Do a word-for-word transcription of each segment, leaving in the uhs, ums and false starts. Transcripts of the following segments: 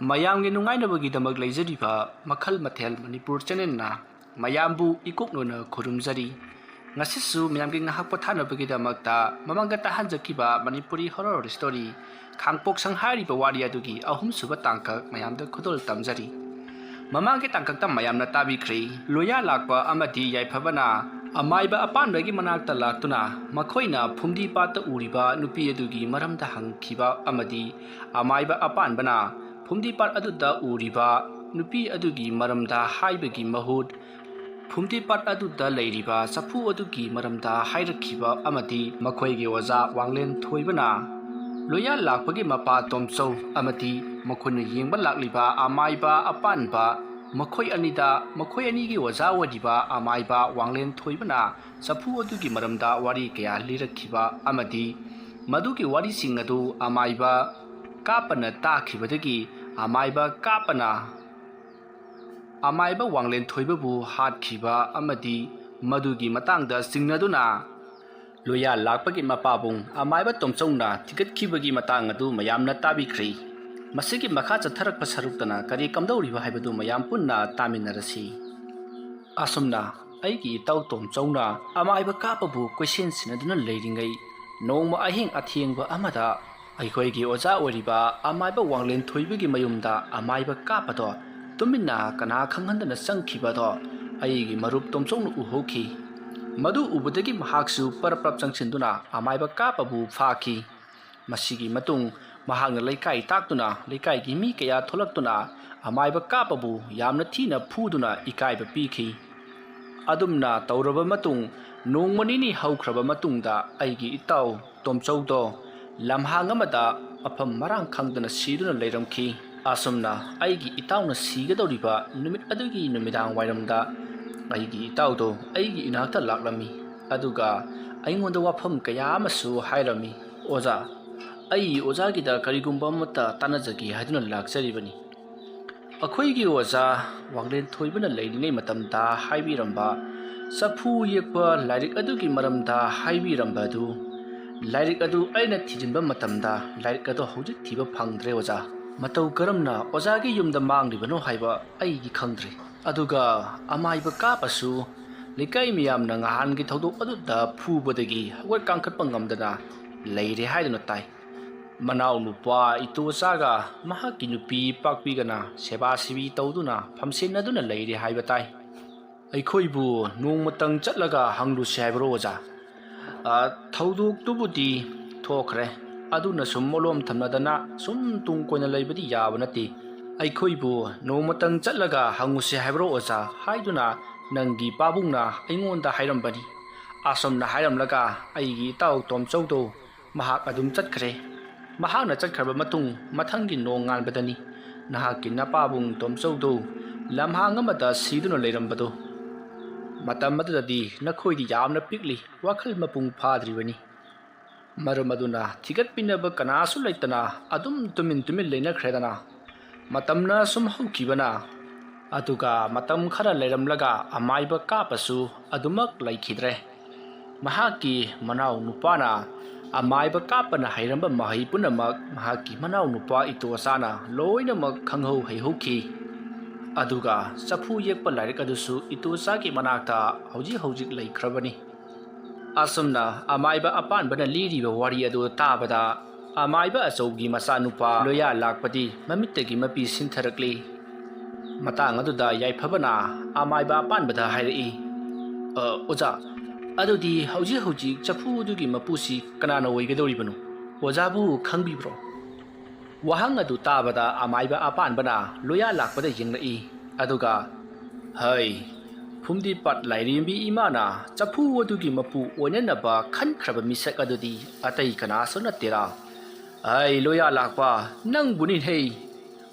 ꯃꯌꯥꯝꯒꯤ ꯅꯨꯡꯉꯥꯏꯅꯕꯒꯤꯗꯃꯛ ꯂꯩꯖꯔꯤꯕ ꯃꯈꯜ ꯃꯊꯦꯜ ꯃꯅꯤꯄꯨꯔ ꯆꯦꯅꯦꯜꯅ ꯃꯌꯥꯝꯕꯨ ꯏꯀꯣꯛꯅꯣꯅ ꯈꯨꯔꯨꯝꯖꯔꯤ꯫ ꯉꯁꯤꯁꯨ ꯃꯌꯥꯝꯒꯤ ꯉꯥꯏꯍꯥꯛ ꯄꯣꯊꯥꯅꯕꯒꯤꯗꯃꯛꯇ ꯃꯃꯥꯡꯗ ꯇꯥꯍꯟꯖꯈꯤꯕ ꯃꯅꯤꯄꯨꯔꯤ ꯍꯣꯔꯣꯔ ꯁ꯭ꯇꯣꯔꯤ ꯈꯥꯡꯄꯣꯛꯁꯪ ꯍꯥꯏꯔꯤꯕ ꯋꯥꯔꯤ ꯑꯗꯨꯒꯤ ꯑꯍꯨꯝꯁꯨꯕ ꯇꯥꯡꯀꯛ ꯃꯌꯥꯝꯗ ꯈꯨꯗꯣꯜ ꯇꯝꯖꯔꯤ꯫ ꯃꯃꯥꯡꯒꯤ ꯇꯥꯡꯀꯛꯇ ꯃꯌꯥꯝꯅ ꯇꯥꯕꯤꯈ꯭ꯔꯦ, ꯂꯣꯌꯥ ꯂꯥꯛꯄ ꯑꯃꯗꯤ ꯌꯥꯏꯐꯕꯅ ꯑꯃꯥꯏꯕ ꯑꯄꯥꯟꯕꯒꯤ ꯃꯅꯥꯛꯇ ꯂꯥꯛꯇꯨꯅ ꯃꯈꯣꯏꯅ ꯐꯨꯝꯗꯤ ꯄꯥꯠꯇ ꯎꯔꯤꯕ ꯅꯨꯄꯤ ꯑꯗꯨꯒꯤ ꯃꯔꯝꯗ ꯍꯪꯈꯤꯕ ꯑꯃꯗꯤ ꯑꯃꯥꯏꯕ ꯑꯄꯥꯟꯕꯅ ꯐꯨꯝꯗꯤ ꯄꯥꯠ ꯑꯗꯨꯗ ꯎꯔꯤꯕ ꯅꯨꯄꯤ ꯑꯗꯨꯒꯤ ꯃꯔꯝꯗ ꯍꯥꯏꯕꯒꯤ ꯃꯍꯨꯠ ꯐꯨꯝꯗꯤ ꯄꯥꯠ ꯑꯗꯨꯗ ꯂꯩꯔꯤꯕ ꯆꯐꯨ ꯑꯗꯨꯒꯤ ꯃꯔꯝꯗ ꯍꯥꯏꯔꯛꯈꯤꯕ ꯑꯃꯗꯤ ꯃꯈꯣꯏꯒꯤ ꯑꯣꯖꯥ ꯋꯥꯡꯂꯦꯟ ꯊꯣꯏꯕꯅ ꯂꯣꯌꯥ ꯂꯥꯛꯄꯒꯤ ꯃꯄꯥ ꯇꯣꯝꯆꯧ ꯑꯃꯗꯤ ꯃꯈꯣꯏꯅ ꯌꯦꯡꯕ ꯂꯥꯛꯂꯤꯕ ꯑꯃꯥꯏꯕ ꯑꯄꯥꯟꯕ ꯃꯈꯣꯏ ꯑꯅꯤꯗ ꯃꯈꯣꯏ ꯑꯅꯤꯒꯤ ꯑꯣꯖꯥ ꯑꯣꯏꯔꯤꯕ ꯑꯃꯥꯏꯕ ꯋꯥꯡꯂꯦꯟ ꯊꯣꯏꯕꯅ ꯆꯐꯨ ꯑꯗꯨꯒꯤ ꯃꯔꯝꯗ ꯋꯥꯔꯤ ꯀꯌꯥ ꯂꯤꯔꯛꯈꯤꯕ ꯑꯃꯗꯤ ꯃꯗꯨꯒꯤ ꯋꯥꯔꯤꯁꯤꯡ ꯑꯗꯨ ꯑꯃꯥꯏꯕ ꯀꯥꯞꯄꯅ ꯇꯥꯈꯤꯕꯗꯒꯤ ꯑꯃꯥꯏꯕ ꯀꯥꯞꯄꯅ ꯑꯃꯥꯏꯕ ꯋꯥꯡꯂꯦꯟ ꯊꯣꯏꯕꯕꯨ ꯍꯥꯠꯈꯤꯕ ꯑꯃꯗꯤ ꯃꯗꯨꯒꯤ ꯃꯇꯥꯡꯗ ꯆꯤꯡꯅꯗꯨꯅ ꯂꯣꯌꯥ ꯂꯥꯛꯄꯒꯤ ꯃꯄꯥꯕꯨꯡ ꯑꯃꯥꯏꯕ ꯇꯣꯝꯆꯧꯅ ꯊꯤꯒꯠꯈꯤꯕꯒꯤ ꯃꯇꯥꯡ ꯑꯗꯨ ꯃꯌꯥꯝꯅ ꯇꯥꯕꯤꯈ꯭ꯔꯦ꯫ ꯃꯁꯤꯒꯤ ꯃꯈꯥ ꯆꯠꯊꯔꯛꯄ ꯁꯔꯨꯛꯇꯅ ꯀꯔꯤ ꯀꯝꯗꯧꯔꯤꯕ ꯍꯥꯏꯕꯗꯨ ꯃꯌꯥꯝ ꯄꯨꯟꯅ ꯇꯥꯃꯤꯟꯅꯔꯁꯤ꯫ ꯑꯁꯨꯝꯅ ꯑꯩꯒꯤ ꯏꯇꯥꯎ ꯇꯣꯝꯆꯧꯅ ꯑꯃꯥꯏꯕ ꯀꯥꯞꯄꯕꯨ ꯀꯣꯏꯁꯦꯟ ꯁꯤꯟꯅꯗꯨꯅ ꯂꯩꯔꯤꯉꯩ, ꯅꯣꯡꯃ ꯑꯍꯤꯡ ꯑꯊꯦꯡꯕ ꯑꯃꯗ ꯑꯩꯈꯣꯏꯒꯤ ꯑꯣꯖꯥ ꯑꯣꯏꯔꯤꯕ ꯑꯃꯥꯏꯕ ꯋꯥꯡꯂꯦꯟ ꯊꯣꯏꯕꯒꯤ ꯃꯌꯨꯝꯗ ꯑꯃꯥꯏꯕ ꯀꯥꯞꯄꯗꯣ ꯇꯨꯃꯤꯟꯅ ꯀꯅꯥ ꯈꯪꯍꯟꯗꯅ ꯆꯪꯈꯤꯕꯗꯣ ꯑꯩꯒꯤ ꯃꯔꯨꯞ ꯇꯣꯝꯆꯧꯅ ꯎꯍꯧꯈꯤ꯫ ꯃꯗꯨ ꯎꯕꯗꯒꯤ ꯃꯍꯥꯛꯁꯨ ꯄꯔꯞ ꯄꯔꯞ ꯆꯪꯁꯤꯟꯗꯨꯅ ꯑꯃꯥꯏꯕ ꯀꯥꯞꯄꯕꯨ ꯐꯥꯈꯤ꯫ ꯃꯁꯤꯒꯤ ꯃꯇꯨꯡ ꯃꯍꯥꯛꯅ ꯂꯩꯀꯥꯏ ꯇꯥꯛꯇꯨꯅ ꯂꯩꯀꯥꯏꯒꯤ ꯃꯤ ꯀꯌꯥ ꯊꯣꯛꯂꯛꯇꯨꯅ ꯑꯃꯥꯏꯕ ꯀꯥꯞꯄꯕꯨ ꯌꯥꯝꯅ ꯊꯤꯅ ꯐꯨꯗꯨꯅ ꯏꯀꯥꯏꯕ ꯄꯤꯈꯤ꯫ ꯑꯗꯨꯝꯅ ꯇꯧꯔꯕ ꯃꯇꯨꯡ ꯅꯣꯡꯃ ꯅꯤꯅꯤ ꯍꯧꯈ꯭ꯔꯕ ꯃꯇꯨꯡꯗ ꯑꯩꯒꯤ ꯏꯇꯥꯎ ꯇꯣꯝꯆꯧꯗꯣ ꯂꯝꯍꯥꯡ ꯑꯃꯗ ꯃꯐꯝ ꯃꯔꯥꯡ ꯈꯪꯗꯅ ꯁꯤꯗꯨꯅ ꯂꯩꯔꯝꯈꯤ꯫ ꯑꯁꯨꯝꯅ ꯑꯩꯒꯤ ꯏꯇꯥꯎꯅ ꯁꯤꯒꯗꯧꯔꯤꯕ ꯅꯨꯃꯤꯠ ꯑꯗꯨꯒꯤ ꯅꯨꯃꯤꯗꯥꯡ ꯋꯥꯏꯔꯝꯗ ꯑꯩꯒꯤ ꯏꯇꯥꯎꯗꯣ ꯑꯩꯒꯤ ꯏꯅꯥꯛꯇ ꯂꯥꯛꯂꯝꯃꯤ꯫ ꯑꯗꯨꯒ ꯑꯩꯉꯣꯟꯗ ꯋꯥꯐꯝ ꯀꯌꯥ ꯑꯃꯁꯨ ꯍꯥꯏꯔꯝꯃꯤ꯫ "ꯑꯣꯖꯥ, ꯑꯩ ꯑꯣꯖꯥꯒꯤꯗ ꯀꯔꯤꯒꯨꯝꯕ ꯑꯃꯠꯇ ꯇꯥꯟꯅꯖꯒꯦ ꯍꯥꯏꯗꯨꯅ ꯂꯥꯛꯆꯔꯤꯕꯅꯤ꯫ ꯑꯩꯈꯣꯏꯒꯤ ꯑꯣꯖꯥ ꯋꯥꯡꯂꯦꯟ ꯊꯣꯏꯕꯅ ꯂꯩꯔꯤꯉꯩ ꯃꯇꯝꯗ ꯍꯥꯏꯕꯤꯔꯝꯕ ꯆꯐꯨ ꯌꯦꯛꯄ ꯂꯥꯏꯔꯤꯛ ꯑꯗꯨꯒꯤ ꯃꯔꯝꯗ ꯍꯥꯏꯕꯤꯔꯝꯕ ꯑꯗꯨ, ꯂꯥꯏꯔꯤꯛ ꯑꯗꯨ ꯑꯩꯅ ꯊꯤꯖꯤꯟꯕ ꯃꯇꯝꯗ ꯂꯥꯏꯔꯤꯛ ꯑꯗꯨ ꯍꯧꯖꯤꯛ ꯊꯤꯕ ꯐꯪꯗ꯭ꯔꯦ ꯑꯣꯖꯥ꯫ ꯃꯇꯧ ꯀꯔꯝꯅ ꯑꯣꯖꯥꯒꯤ ꯌꯨꯝꯗ ꯃꯥꯡꯂꯤꯕꯅꯣ ꯍꯥꯏꯕ ꯑꯩꯗꯤ ꯈꯪꯗ꯭ꯔꯦ꯫ ꯑꯗꯨꯒ ꯑꯃꯥꯏꯕ ꯀꯥꯞꯄꯁꯨ ꯂꯩꯀꯥꯏ ꯃꯤꯌꯥꯝꯅ ꯉꯍꯥꯟꯒꯤ ꯊꯧꯗꯣꯛ ꯑꯗꯨꯗ ꯐꯨꯕꯗꯒꯤ ꯍꯧꯒꯠ ꯀꯥꯡꯈꯠꯄ ꯉꯝꯗꯅ ꯂꯩꯔꯦ ꯍꯥꯏꯗꯨꯅ ꯇꯥꯏ꯫ ꯃꯅꯥꯎ ꯅꯨꯄꯥ ꯏꯇꯣꯆꯥꯒ ꯃꯍꯥꯛꯀꯤ ꯅꯨꯄꯤ ꯄꯥꯛꯄꯤꯒꯅ ꯁꯦꯕꯥ ꯁꯤꯕꯤ ꯇꯧꯗꯨꯅ ꯐꯝꯁꯦꯟꯅꯗꯨꯅ ꯂꯩꯔꯦ ꯍꯥꯏꯕ ꯇꯥꯏ꯫ ꯑꯩꯈꯣꯏꯕꯨ ꯅꯣꯡꯃꯇꯪ ꯆꯠꯂꯒ ꯍꯪꯂꯨꯁꯤ ꯍꯥꯏꯕ꯭ꯔꯣ, ꯑꯣꯖꯥ? ꯑ, ꯊꯧꯗꯣꯛꯇꯨꯕꯨꯗꯤ ꯊꯣꯛꯈ꯭ꯔꯦ, ꯑꯗꯨꯅ ꯁꯨꯝ ꯃꯣꯂꯣꯝ ꯊꯝꯅꯗꯅ ꯁꯨꯝ ꯇꯨꯡ ꯀꯣꯏꯅ ꯂꯩꯕꯗꯤ ꯌꯥꯕ ꯅꯠꯇꯦ꯫ ꯑꯩꯈꯣꯏꯕꯨ ꯅꯣꯡꯃꯇꯪ ꯆꯠꯂꯒ ꯍꯪꯉꯨꯁꯤ ꯍꯥꯏꯕ꯭ꯔꯣ, ꯑꯣꯖꯥ? ꯍꯥꯏꯗꯨꯅ ꯅꯪꯒꯤ ꯄꯥꯕꯨꯡꯅ ꯑꯩꯉꯣꯟꯗ ꯍꯥꯏꯔꯝꯕꯅꯤ꯫ ꯑꯁꯨꯝꯅ ꯍꯥꯏꯔꯝꯂꯒ ꯑꯩꯒꯤ ꯏꯇꯥꯎ ꯇꯣꯝꯆꯧꯗꯣ ꯃꯍꯥꯛ ꯑꯗꯨꯝ ꯆꯠꯈ꯭ꯔꯦ꯫ ꯃꯍꯥꯛꯅ ꯆꯠꯈ꯭ꯔꯕ ꯃꯇꯨꯡ ꯃꯊꯪꯒꯤ ꯅꯣꯡꯉꯥꯟꯕꯗꯅꯤ ꯅꯍꯥꯛꯀꯤ ꯅꯄꯥꯕꯨꯡ ꯇꯣꯝꯆꯧꯗꯣ ꯂꯝꯍꯥꯡ ꯑꯃꯗ ꯁꯤꯗꯨꯅ ꯂꯩꯔꯝꯕꯗꯣ꯫ ꯃꯇꯝ ꯑꯗꯨꯗꯗꯤ ꯅꯈꯣꯏꯗꯤ ꯌꯥꯝꯅ ꯄꯤꯛꯂꯤ, ꯋꯥꯈꯜ ꯃꯄꯨꯡ ꯐꯥꯗ꯭ꯔꯤꯕꯅꯤ꯫ ꯃꯔꯝ ꯑꯗꯨꯅ ꯊꯤꯒꯠꯄꯤꯅꯕ ꯀꯅꯥꯁꯨ ꯂꯩꯇꯅ ꯑꯗꯨꯝ ꯇꯨꯃꯤꯟ ꯇꯨꯃꯤꯟ ꯂꯩꯅꯈ꯭ꯔꯦꯗꯅ꯫ ꯃꯇꯝꯅ ꯁꯨꯝ ꯍꯧꯈꯤꯕꯅ, ꯑꯗꯨꯒ ꯃꯇꯝ ꯈꯔ ꯂꯩꯔꯝꯂꯒ ꯑꯃꯥꯏꯕ ꯀꯥꯞꯄꯁꯨ ꯑꯗꯨꯃꯛ ꯂꯩꯈꯤꯗ꯭ꯔꯦ꯫ ꯃꯍꯥꯛꯀꯤ ꯃꯅꯥꯎ ꯅꯨꯄꯥꯅ ꯑꯃꯥꯏꯕ ꯀꯥꯞꯄꯅ ꯍꯩꯔꯝꯕ ꯃꯍꯩ ꯄꯨꯝꯅꯃꯛ ꯃꯍꯥꯛꯀꯤ ꯃꯅꯥꯎ ꯅꯨꯄꯥ ꯏꯇꯣꯆꯥꯅ ꯂꯣꯏꯅꯃꯛ ꯈꯪꯍꯧ ꯍꯩꯍꯧꯈꯤ꯫ ꯑꯗꯨꯒ ꯆꯐꯨ ꯌꯦꯛꯄ ꯂꯥꯏꯔꯤꯛ ꯑꯗꯨꯁꯨ ꯏꯇꯣꯆꯥꯒꯤ ꯃꯅꯥꯛꯇ ꯍꯧꯖꯤꯛ ꯍꯧꯖꯤꯛ ꯂꯩꯈ꯭ꯔꯕꯅꯤ꯫ ꯑꯁꯨꯝꯅ ꯑꯃꯥꯏꯕ ꯑꯄꯥꯟꯕꯅ ꯂꯤꯔꯤꯕ ꯋꯥꯔꯤ ꯑꯗꯨ ꯇꯥꯕꯗ, ꯑꯃꯥꯏꯕ ꯑꯆꯧꯒꯤ ꯃꯆꯥꯅꯨꯄꯥ ꯂꯣꯌꯥ ꯂꯥꯛꯄꯗꯤ ꯃꯃꯤꯠꯇꯒꯤ ꯃꯄꯤ ꯁꯤꯟꯊꯔꯛꯂꯤ꯫ ꯃꯇꯥꯡ ꯑꯗꯨꯗ ꯌꯥꯏꯐꯕꯅ ꯑꯃꯥꯏꯕ ꯑꯄꯥꯟꯕꯗ ꯍꯥꯏꯔꯛꯏ, "ꯑ, ꯑꯣꯖꯥ, ꯑꯗꯨꯗꯤ ꯍꯧꯖꯤꯛ ꯍꯧꯖꯤꯛ ꯆꯐꯨ ꯑꯗꯨꯒꯤ ꯃꯄꯨꯁꯤ ꯀꯅꯥꯅ ꯑꯣꯏꯒꯗꯧꯔꯤꯕꯅꯣ? ꯑꯣꯖꯥꯕꯨ ꯈꯪꯕꯤꯕ꯭ꯔꯣ?" ꯋꯥꯍꯪ ꯑꯗꯨ ꯇꯥꯕꯗ ꯑꯃꯥꯏꯕ ꯑꯄꯥꯟꯕꯅ ꯂꯣꯌꯥ ꯂꯥꯛꯄꯗ ꯌꯦꯡꯂꯛꯏ꯫ ꯑꯗꯨꯒ, "ꯍꯩ, ꯐꯨꯝꯗꯤꯄꯥꯠ ꯂꯥꯏꯔꯦꯝꯕꯤ ꯏꯃꯥꯅ ꯆꯐꯨ ꯑꯗꯨꯒꯤ ꯃꯄꯨ ꯑꯣꯏꯅꯅꯕ ꯈꯟꯈ꯭ꯔꯕ ꯃꯤꯁꯛ ꯑꯗꯨꯗꯤ ꯑꯇꯩ ꯀꯅꯥꯁꯨ ꯅꯠꯇꯦꯔꯥ? ꯍꯩ, ꯂꯣꯌꯥ ꯂꯥꯛꯄ, ꯅꯪꯕꯨꯅꯤꯍꯦ꯫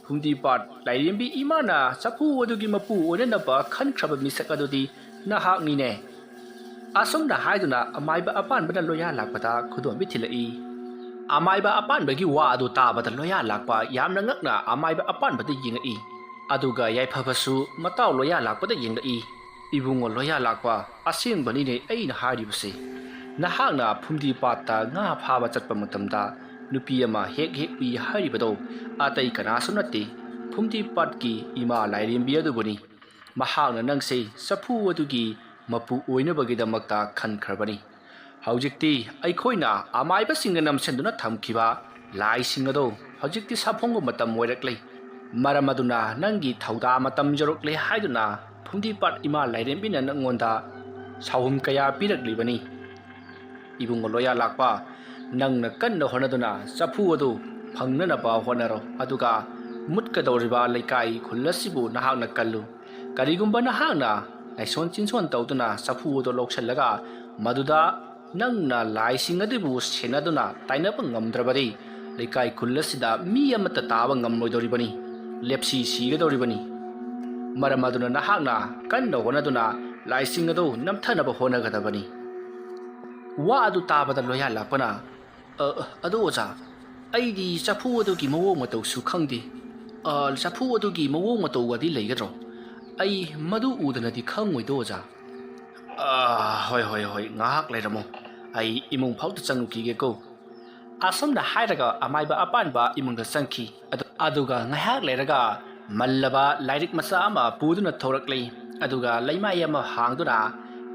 ꯐꯨꯝꯗꯤꯄꯥꯠ ꯂꯥꯏꯔꯦꯝꯕꯤ ꯏꯃꯥꯅ ꯆꯐꯨ ꯑꯗꯨꯒꯤ ꯃꯄꯨ ꯑꯣꯏꯅꯅꯕ ꯈꯟꯈ꯭ꯔꯕ ꯃꯤꯁꯛ ꯑꯗꯨꯗꯤ ꯅꯍꯥꯛꯅꯤꯅꯦ꯫" ꯑꯁꯨꯝꯅ ꯍꯥꯏꯗꯨꯅ ꯑꯃꯥꯏꯕ ꯑꯄꯥꯟꯕꯅ ꯂꯣꯌꯥ ꯂꯥꯛꯄꯗ ꯈꯨꯗꯣꯝꯕꯤ ꯊꯤꯜꯂꯛꯏ꯫ ꯑꯃꯥꯏꯕ ꯑꯄꯥꯟꯕꯒꯤ ꯋꯥ ꯑꯗꯨ ꯇꯥꯕꯗ ꯂꯣꯌꯥ ꯂꯥꯛꯄ ꯌꯥꯝꯅ ꯉꯛꯅ ꯑꯃꯥꯏꯕ ꯑꯄꯥꯟꯕꯗ ꯌꯦꯡꯉꯛꯏ꯫ ꯑꯗꯨꯒ ꯌꯥꯏꯐꯕꯁꯨ ꯃꯇꯥꯎ ꯂꯣꯌꯥ ꯂꯥꯛꯄꯗ ꯌꯦꯡꯂꯛꯏ꯫ "ꯏꯕꯨꯡꯉꯣ ꯂꯣꯌꯥ ꯂꯥꯛꯄ, ꯑꯁꯦꯡꯕꯅꯤꯅꯦ ꯑꯩꯅ ꯍꯥꯏꯔꯤꯕꯁꯦ꯫ ꯅꯍꯥꯛꯅ ꯐꯨꯝꯗꯤ ꯄꯥꯠꯇ ꯉꯥ ꯐꯥꯕ ꯆꯠꯄ ꯃꯇꯝꯗ ꯅꯨꯄꯤ ꯑꯃ ꯍꯦꯛ ꯍꯦꯛ ꯎꯏ ꯍꯥꯏꯔꯤꯕꯗꯣ ꯑꯇꯩ ꯀꯅꯥꯁꯨ ꯅꯠꯇꯦ, ꯐꯨꯝꯗꯤ ꯄꯥꯠꯀꯤ ꯏꯃꯥ ꯂꯥꯏꯔꯦꯝꯕꯤ ꯑꯗꯨꯕꯨꯅꯤ꯫ ꯃꯍꯥꯛꯅ ꯅꯪꯁꯦ ꯆꯐꯨ ꯑꯗꯨꯒꯤ ꯃꯄꯨ ꯑꯣꯏꯅꯕꯒꯤꯗꯃꯛꯇ ꯈꯟꯈ꯭ꯔꯕꯅꯤ꯫ ꯍꯧꯖꯤꯛꯇꯤ ꯑꯩꯈꯣꯏꯅ ꯑꯃꯥꯏꯕꯁꯤꯡꯅ ꯅꯝꯁꯤꯟꯗꯨꯅ ꯊꯝꯈꯤꯕ ꯂꯥꯏꯁꯤꯡ ꯑꯗꯣ ꯍꯧꯖꯤꯛꯇꯤ ꯁꯥꯐꯣꯡꯕ ꯃꯇꯝ ꯑꯣꯏꯔꯛꯂꯦ꯫ ꯃꯔꯝ ꯑꯗꯨꯅ ꯅꯪꯒꯤ ꯊꯧꯗꯥ ꯃꯇꯝ ꯌꯧꯔꯛꯂꯦ ꯍꯥꯏꯗꯨꯅ ꯐꯨꯝꯗꯤ ꯄꯥꯠ ꯏꯃꯥ ꯂꯥꯏꯔꯦꯝꯕꯤꯅ ꯅꯪꯉꯣꯟꯗ ꯁꯥꯎꯍꯨꯝ ꯀꯌꯥ ꯄꯤꯔꯛꯂꯤꯕꯅꯤ꯫ ꯏꯕꯨꯡꯉꯣ ꯂꯣꯌꯥ ꯂꯥꯛꯄ, ꯅꯪꯅ ꯀꯟꯅ ꯍꯣꯠꯅꯗꯨꯅ ꯆꯐꯨ ꯑꯗꯨ ꯐꯪꯅꯅꯕ ꯍꯣꯠꯅꯔꯣ, ꯑꯗꯨꯒ ꯃꯨꯠꯀꯗꯧꯔꯤꯕ ꯂꯩꯀꯥꯏ ꯈꯨꯜ ꯑꯁꯤꯕꯨ ꯅꯍꯥꯛꯅ ꯀꯜꯂꯨ꯫ ꯀꯔꯤꯒꯨꯝꯕ ꯅꯍꯥꯛꯅ ꯂꯥꯏꯁꯣꯟ ꯆꯤꯟꯁꯣꯟ ꯇꯧꯗꯨꯅ ꯆꯐꯨ ꯑꯗꯨ ꯂꯧꯁꯤꯜꯂꯒ ꯃꯗꯨꯗ ꯅꯪꯅ ꯂꯥꯏꯁꯤꯡ ꯑꯗꯨꯕꯨ ꯁꯦꯟꯅꯗꯨꯅ ꯇꯥꯏꯅꯕ ꯉꯝꯗ꯭ꯔꯕꯗꯤ ꯂꯩꯀꯥꯏ ꯈꯨꯜ ꯑꯁꯤꯗ ꯃꯤ ꯑꯃꯠꯇ ꯇꯥꯕ ꯉꯝꯂꯣꯏꯗꯧꯔꯤꯕꯅꯤ, ꯂꯦꯞꯁꯤ ꯁꯤꯒꯗꯧꯔꯤꯕꯅꯤ꯫ ꯃꯔꯝ ꯑꯗꯨꯅ ꯅꯍꯥꯛꯅ ꯀꯟꯅ ꯍꯣꯠꯅꯗꯨꯅ ꯂꯥꯏꯁꯤꯡ ꯑꯗꯨ ꯅꯝꯊꯅꯕ ꯍꯣꯠꯅꯒꯗꯕꯅꯤ꯫ ꯋꯥ ꯑꯗꯨ ꯇꯥꯕꯗ ꯂꯣꯌꯥ ꯂꯥꯛꯄꯅ, "ꯑ, ꯑꯗꯣ ꯑꯣꯖꯥ, ꯑꯩꯗꯤ ꯆꯐꯨ ꯑꯗꯨꯒꯤ ꯃꯑꯣꯡ ꯃꯇꯧꯁꯨ ꯈꯪꯗꯦ꯫ ꯑ, ꯆꯐꯨ ꯑꯗꯨꯒꯤ ꯃꯑꯣꯡ ꯃꯇꯧꯒꯗꯤ ꯂꯩꯒꯗ꯭ꯔꯣ? ꯑꯩ ꯃꯗꯨ ꯎꯗꯅꯗꯤ ꯈꯪꯉꯣꯏꯗꯣ ꯑꯣꯖꯥ꯫" "ꯑ, ꯍꯣꯏ, ꯍꯣꯏ, ꯍꯣꯏ, ꯉꯥꯏꯍꯥꯛ ꯂꯩꯔꯝꯃꯣ꯫ ꯑꯩ ꯏꯃꯨꯡ ꯐꯥꯎꯗ ꯆꯪꯉꯨꯈꯤꯒꯦꯀꯣ꯫" ꯑꯁꯨꯝꯅ ꯍꯥꯏꯔꯒ ꯑꯃꯥꯏꯕ ꯑꯄꯥꯟꯕ ꯏꯃꯨꯡꯗ ꯆꯪꯈꯤ꯫ ꯑꯗꯨ-, ꯑꯗꯨꯒ ꯉꯥꯏꯍꯥꯛ ꯂꯩꯔꯒ ꯃꯜꯂꯕ ꯂꯥꯏꯔꯤꯛ ꯃꯆꯥ ꯑꯃ ꯄꯨꯗꯨꯅ ꯊꯣꯔꯛꯂꯤ꯫ ꯑꯗꯨꯒ ꯂꯩꯃꯥꯏ ꯑꯃ ꯍꯥꯡꯗꯨꯅ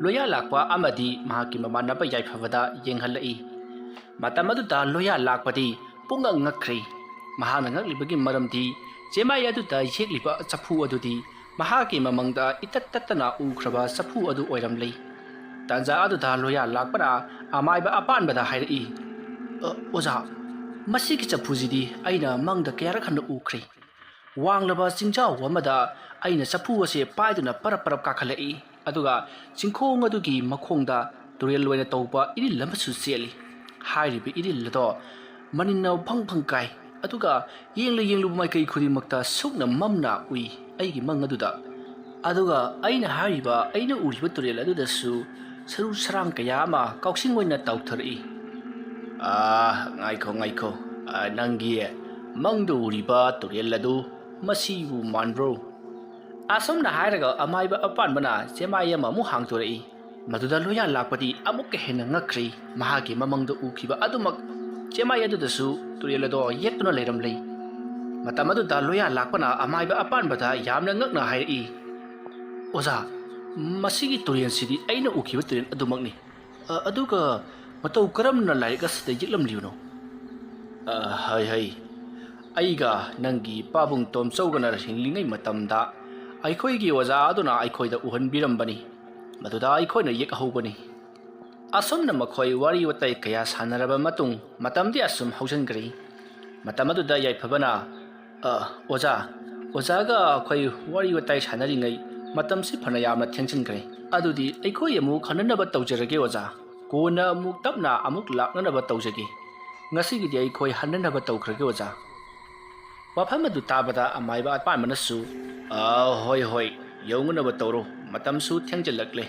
ꯂꯣꯌꯥ ꯂꯥꯛꯄ ꯑꯃꯗꯤ ꯃꯍꯥꯛꯀꯤ ꯃꯃꯥꯟꯅꯕ ꯌꯥꯏꯐꯕꯗ ꯌꯦꯡꯍꯜꯂꯛꯏ꯫ ꯃꯇꯝ ꯑꯗꯨꯗ ꯂꯣꯌꯥ ꯂꯥꯛꯄꯗꯤ ꯄꯨꯡꯉꯛ ꯉꯛꯈ꯭ꯔꯦ꯫ ꯃꯍꯥꯛꯅ ꯉꯛꯂꯤꯕꯒꯤ ꯃꯔꯝꯗꯤ ꯆꯦꯃꯥꯏ ꯑꯗꯨꯗ ꯌꯦꯛꯂꯤꯕ ꯆꯐꯨ ꯑꯗꯨꯗꯤ ꯃꯍꯥꯛꯀꯤ ꯃꯃꯥꯡꯗ ꯏꯇꯠ ꯇꯠꯇꯅ ꯎꯈ꯭ꯔꯕ ꯆꯐꯨ ꯑꯗꯨ ꯑꯣꯏꯔꯝꯂꯦ꯫ ꯇꯥꯟꯖꯥ ꯑꯗꯨꯗ ꯂꯣꯌꯥ ꯂꯥꯛꯄꯅ ꯑꯃꯥꯏꯕ ꯑꯄꯥꯟꯕꯗ ꯍꯥꯏꯔꯛꯏ, "ꯑ, ꯑꯣꯖꯥ, ꯃꯁꯤꯒꯤ ꯆꯐꯨꯁꯤꯗꯤ ꯑꯩꯅ ꯃꯪꯗ ꯀꯌꯥꯔꯛ ꯍꯟꯅ ꯎꯈ꯭ꯔꯦ꯫ ꯋꯥꯡꯂꯕ ꯆꯤꯡꯖꯥꯎ ꯑꯃꯗ ꯑꯩꯅ ꯆꯐꯨ ꯑꯁꯦ ꯄꯥꯏꯗꯨꯅ ꯄꯔꯞ ꯄꯔꯞ ꯀꯥꯈꯠꯂꯛꯏ, ꯑꯗꯨꯒ ꯆꯤꯡꯈꯣꯡ ꯑꯗꯨꯒꯤ ꯃꯈꯣꯡꯗ ꯇꯨꯔꯦꯜ ꯑꯣꯏꯅ ꯇꯧꯕ ꯏꯔꯤꯜ ꯑꯃꯁꯨ ꯆꯦꯜꯂꯤ꯫ ꯍꯥꯏꯔꯤꯕ ꯏꯔꯤꯜ ꯑꯗꯣ ꯃꯅꯤꯟꯅ ꯐꯪ ꯐꯪ ꯀꯥꯏ, ꯑꯗꯨꯒ ꯌꯦꯡꯂꯨ ꯌꯦꯡꯂꯨꯕ ꯃꯥꯏꯀꯩ ꯈꯨꯗꯤꯡꯃꯛꯇ ꯁꯨꯛꯅ ꯃꯝꯅ ꯎꯏ ꯑꯩꯒꯤ ꯃꯪ ꯑꯗꯨꯗ꯫ ꯑꯗꯨꯒ ꯑꯩꯅ ꯍꯥꯏꯔꯤꯕ, ꯑꯩꯅ ꯎꯔꯤꯕ ꯇꯨꯔꯦꯜ ꯑꯗꯨꯗꯁꯨ ꯁꯔꯨ ꯁꯔꯥꯡ ꯀꯌꯥ ꯑꯃ ꯀꯥꯎꯁꯤꯡ ꯑꯣꯏꯅ ꯇꯥꯎꯊꯔꯛꯏ꯫" "ꯑꯥ, ꯉꯥꯏꯈꯣ, ꯉꯥꯏꯈꯣ꯫ ꯑꯥ, ꯅꯪꯒꯤ ꯃꯪꯗ ꯎꯔꯤꯕ ꯇꯨꯔꯦꯜ ꯑꯗꯨ ꯃꯁꯤꯕꯨ ꯃꯥꯟꯕ꯭ꯔꯣ?" ꯑꯁꯨꯝꯅ ꯍꯥꯏꯔꯒ ꯑꯃꯥꯏꯕ ꯑꯄꯥꯟꯕꯅ ꯆꯦꯃꯥꯏ ꯑꯃ ꯑꯃꯨꯛ ꯍꯥꯡꯗꯣꯔꯛꯏ꯫ ꯃꯗꯨꯗ ꯂꯣꯌꯥ ꯂꯥꯛꯄꯗꯤ ꯑꯃꯨꯛꯀ ꯍꯦꯟꯅ ꯉꯛꯈ꯭ꯔꯦ꯫ ꯃꯍꯥꯛꯀꯤ ꯃꯃꯪꯗ ꯎꯈꯤꯕ ꯑꯗꯨꯃꯛ ꯆꯦꯃꯥꯏ ꯑꯗꯨꯗꯁꯨ ꯇꯨꯔꯦꯜ ꯑꯗꯣ ꯌꯦꯠꯇꯨꯅ ꯂꯩꯔꯝꯂꯦ꯫ ꯃꯇꯝ ꯑꯗꯨꯗ ꯂꯣꯌꯥ ꯂꯥꯛꯄꯅ ꯑꯃꯥꯏꯕ ꯑꯄꯥꯟꯕꯗ ꯌꯥꯝꯅ ꯉꯛꯅ ꯍꯥꯏꯔꯛꯏ, "ꯑꯣꯖꯥ, ꯃꯁꯤꯒꯤ ꯇꯨꯔꯦꯜꯁꯤꯗꯤ ꯑꯩꯅ ꯎꯈꯤꯕ ꯇꯨꯔꯦꯜ ꯑꯗꯨꯃꯛꯅꯤ꯫ ꯑ, ꯑꯗꯨꯒ ꯃꯇꯧ ꯀꯔꯝꯅ ꯂꯥꯏꯔꯤꯛ ꯑꯁꯤꯗ ꯌꯦꯛꯂꯝꯂꯤꯕꯅꯣ?" "ꯑ, ꯍꯩ ꯍꯩ, ꯑꯩꯒ ꯅꯪꯒꯤ ꯄꯥꯕꯨꯡ ꯇꯣꯝꯆꯧꯒꯅ ꯍꯤꯡꯂꯤꯉꯩ ꯃꯇꯝꯗ ꯑꯩꯈꯣꯏꯒꯤ ꯑꯣꯖꯥ ꯑꯗꯨꯅ ꯑꯩꯈꯣꯏꯗ ꯎꯍꯟꯕꯤꯔꯝꯕꯅꯤ꯫ ꯃꯗꯨꯗ ꯑꯩꯈꯣꯏꯅ ꯌꯦꯛꯍꯧꯕꯅꯤ꯫" ꯑꯁꯨꯝꯅ ꯃꯈꯣꯏ ꯋꯥꯔꯤ ꯋꯥꯇꯥꯏ ꯀꯌꯥ ꯁꯥꯟꯅꯔꯕ ꯃꯇꯨꯡ, ꯃꯇꯝꯗꯤ ꯑꯁꯨꯝ ꯍꯧꯖꯤꯟꯈ꯭ꯔꯦ꯫ ꯃꯇꯝ ꯑꯗꯨꯗ ꯌꯥꯏꯐꯕꯅ, "ꯑ, ꯑꯣꯖꯥ, ꯑꯣꯖꯥꯒ ꯑꯩꯈꯣꯏ ꯋꯥꯔꯤ ꯋꯥꯇꯥꯏ ꯁꯥꯟꯅꯔꯤꯉꯩ ꯃꯇꯝꯁꯤ ꯐꯅ ꯌꯥꯝꯅ ꯊꯦꯡꯖꯤꯟꯈ꯭ꯔꯦ꯫ ꯑꯗꯨꯗꯤ ꯑꯩꯈꯣꯏ ꯑꯃꯨꯛ ꯍꯟꯅꯅꯕ ꯇꯧꯖꯔꯒꯦ ꯑꯣꯖꯥ꯫ ꯀꯣꯟꯅ ꯑꯃꯨꯛ ꯇꯞꯅ ꯑꯃꯨꯛ ꯂꯥꯛꯅꯅꯕ ꯇꯧꯖꯒꯦ꯫ ꯉꯁꯤꯒꯤꯗꯤ ꯑꯩꯈꯣꯏ ꯍꯟꯅꯅꯕ ꯇꯧꯈ꯭ꯔꯒꯦ ꯑꯣꯖꯥ꯫" ꯋꯥꯐꯝ ꯑꯗꯨ ꯇꯥꯕꯗ ꯑꯃꯥꯏꯕ ꯑꯄꯥꯟꯕꯅꯁꯨ, "ꯑ, ꯍꯣꯏ ꯍꯣꯏ, ꯌꯧꯅꯅꯕ ꯇꯧꯔꯣ, ꯃꯇꯝꯁꯨ ꯊꯦꯡꯖꯤꯜꯂꯛꯂꯦ꯫"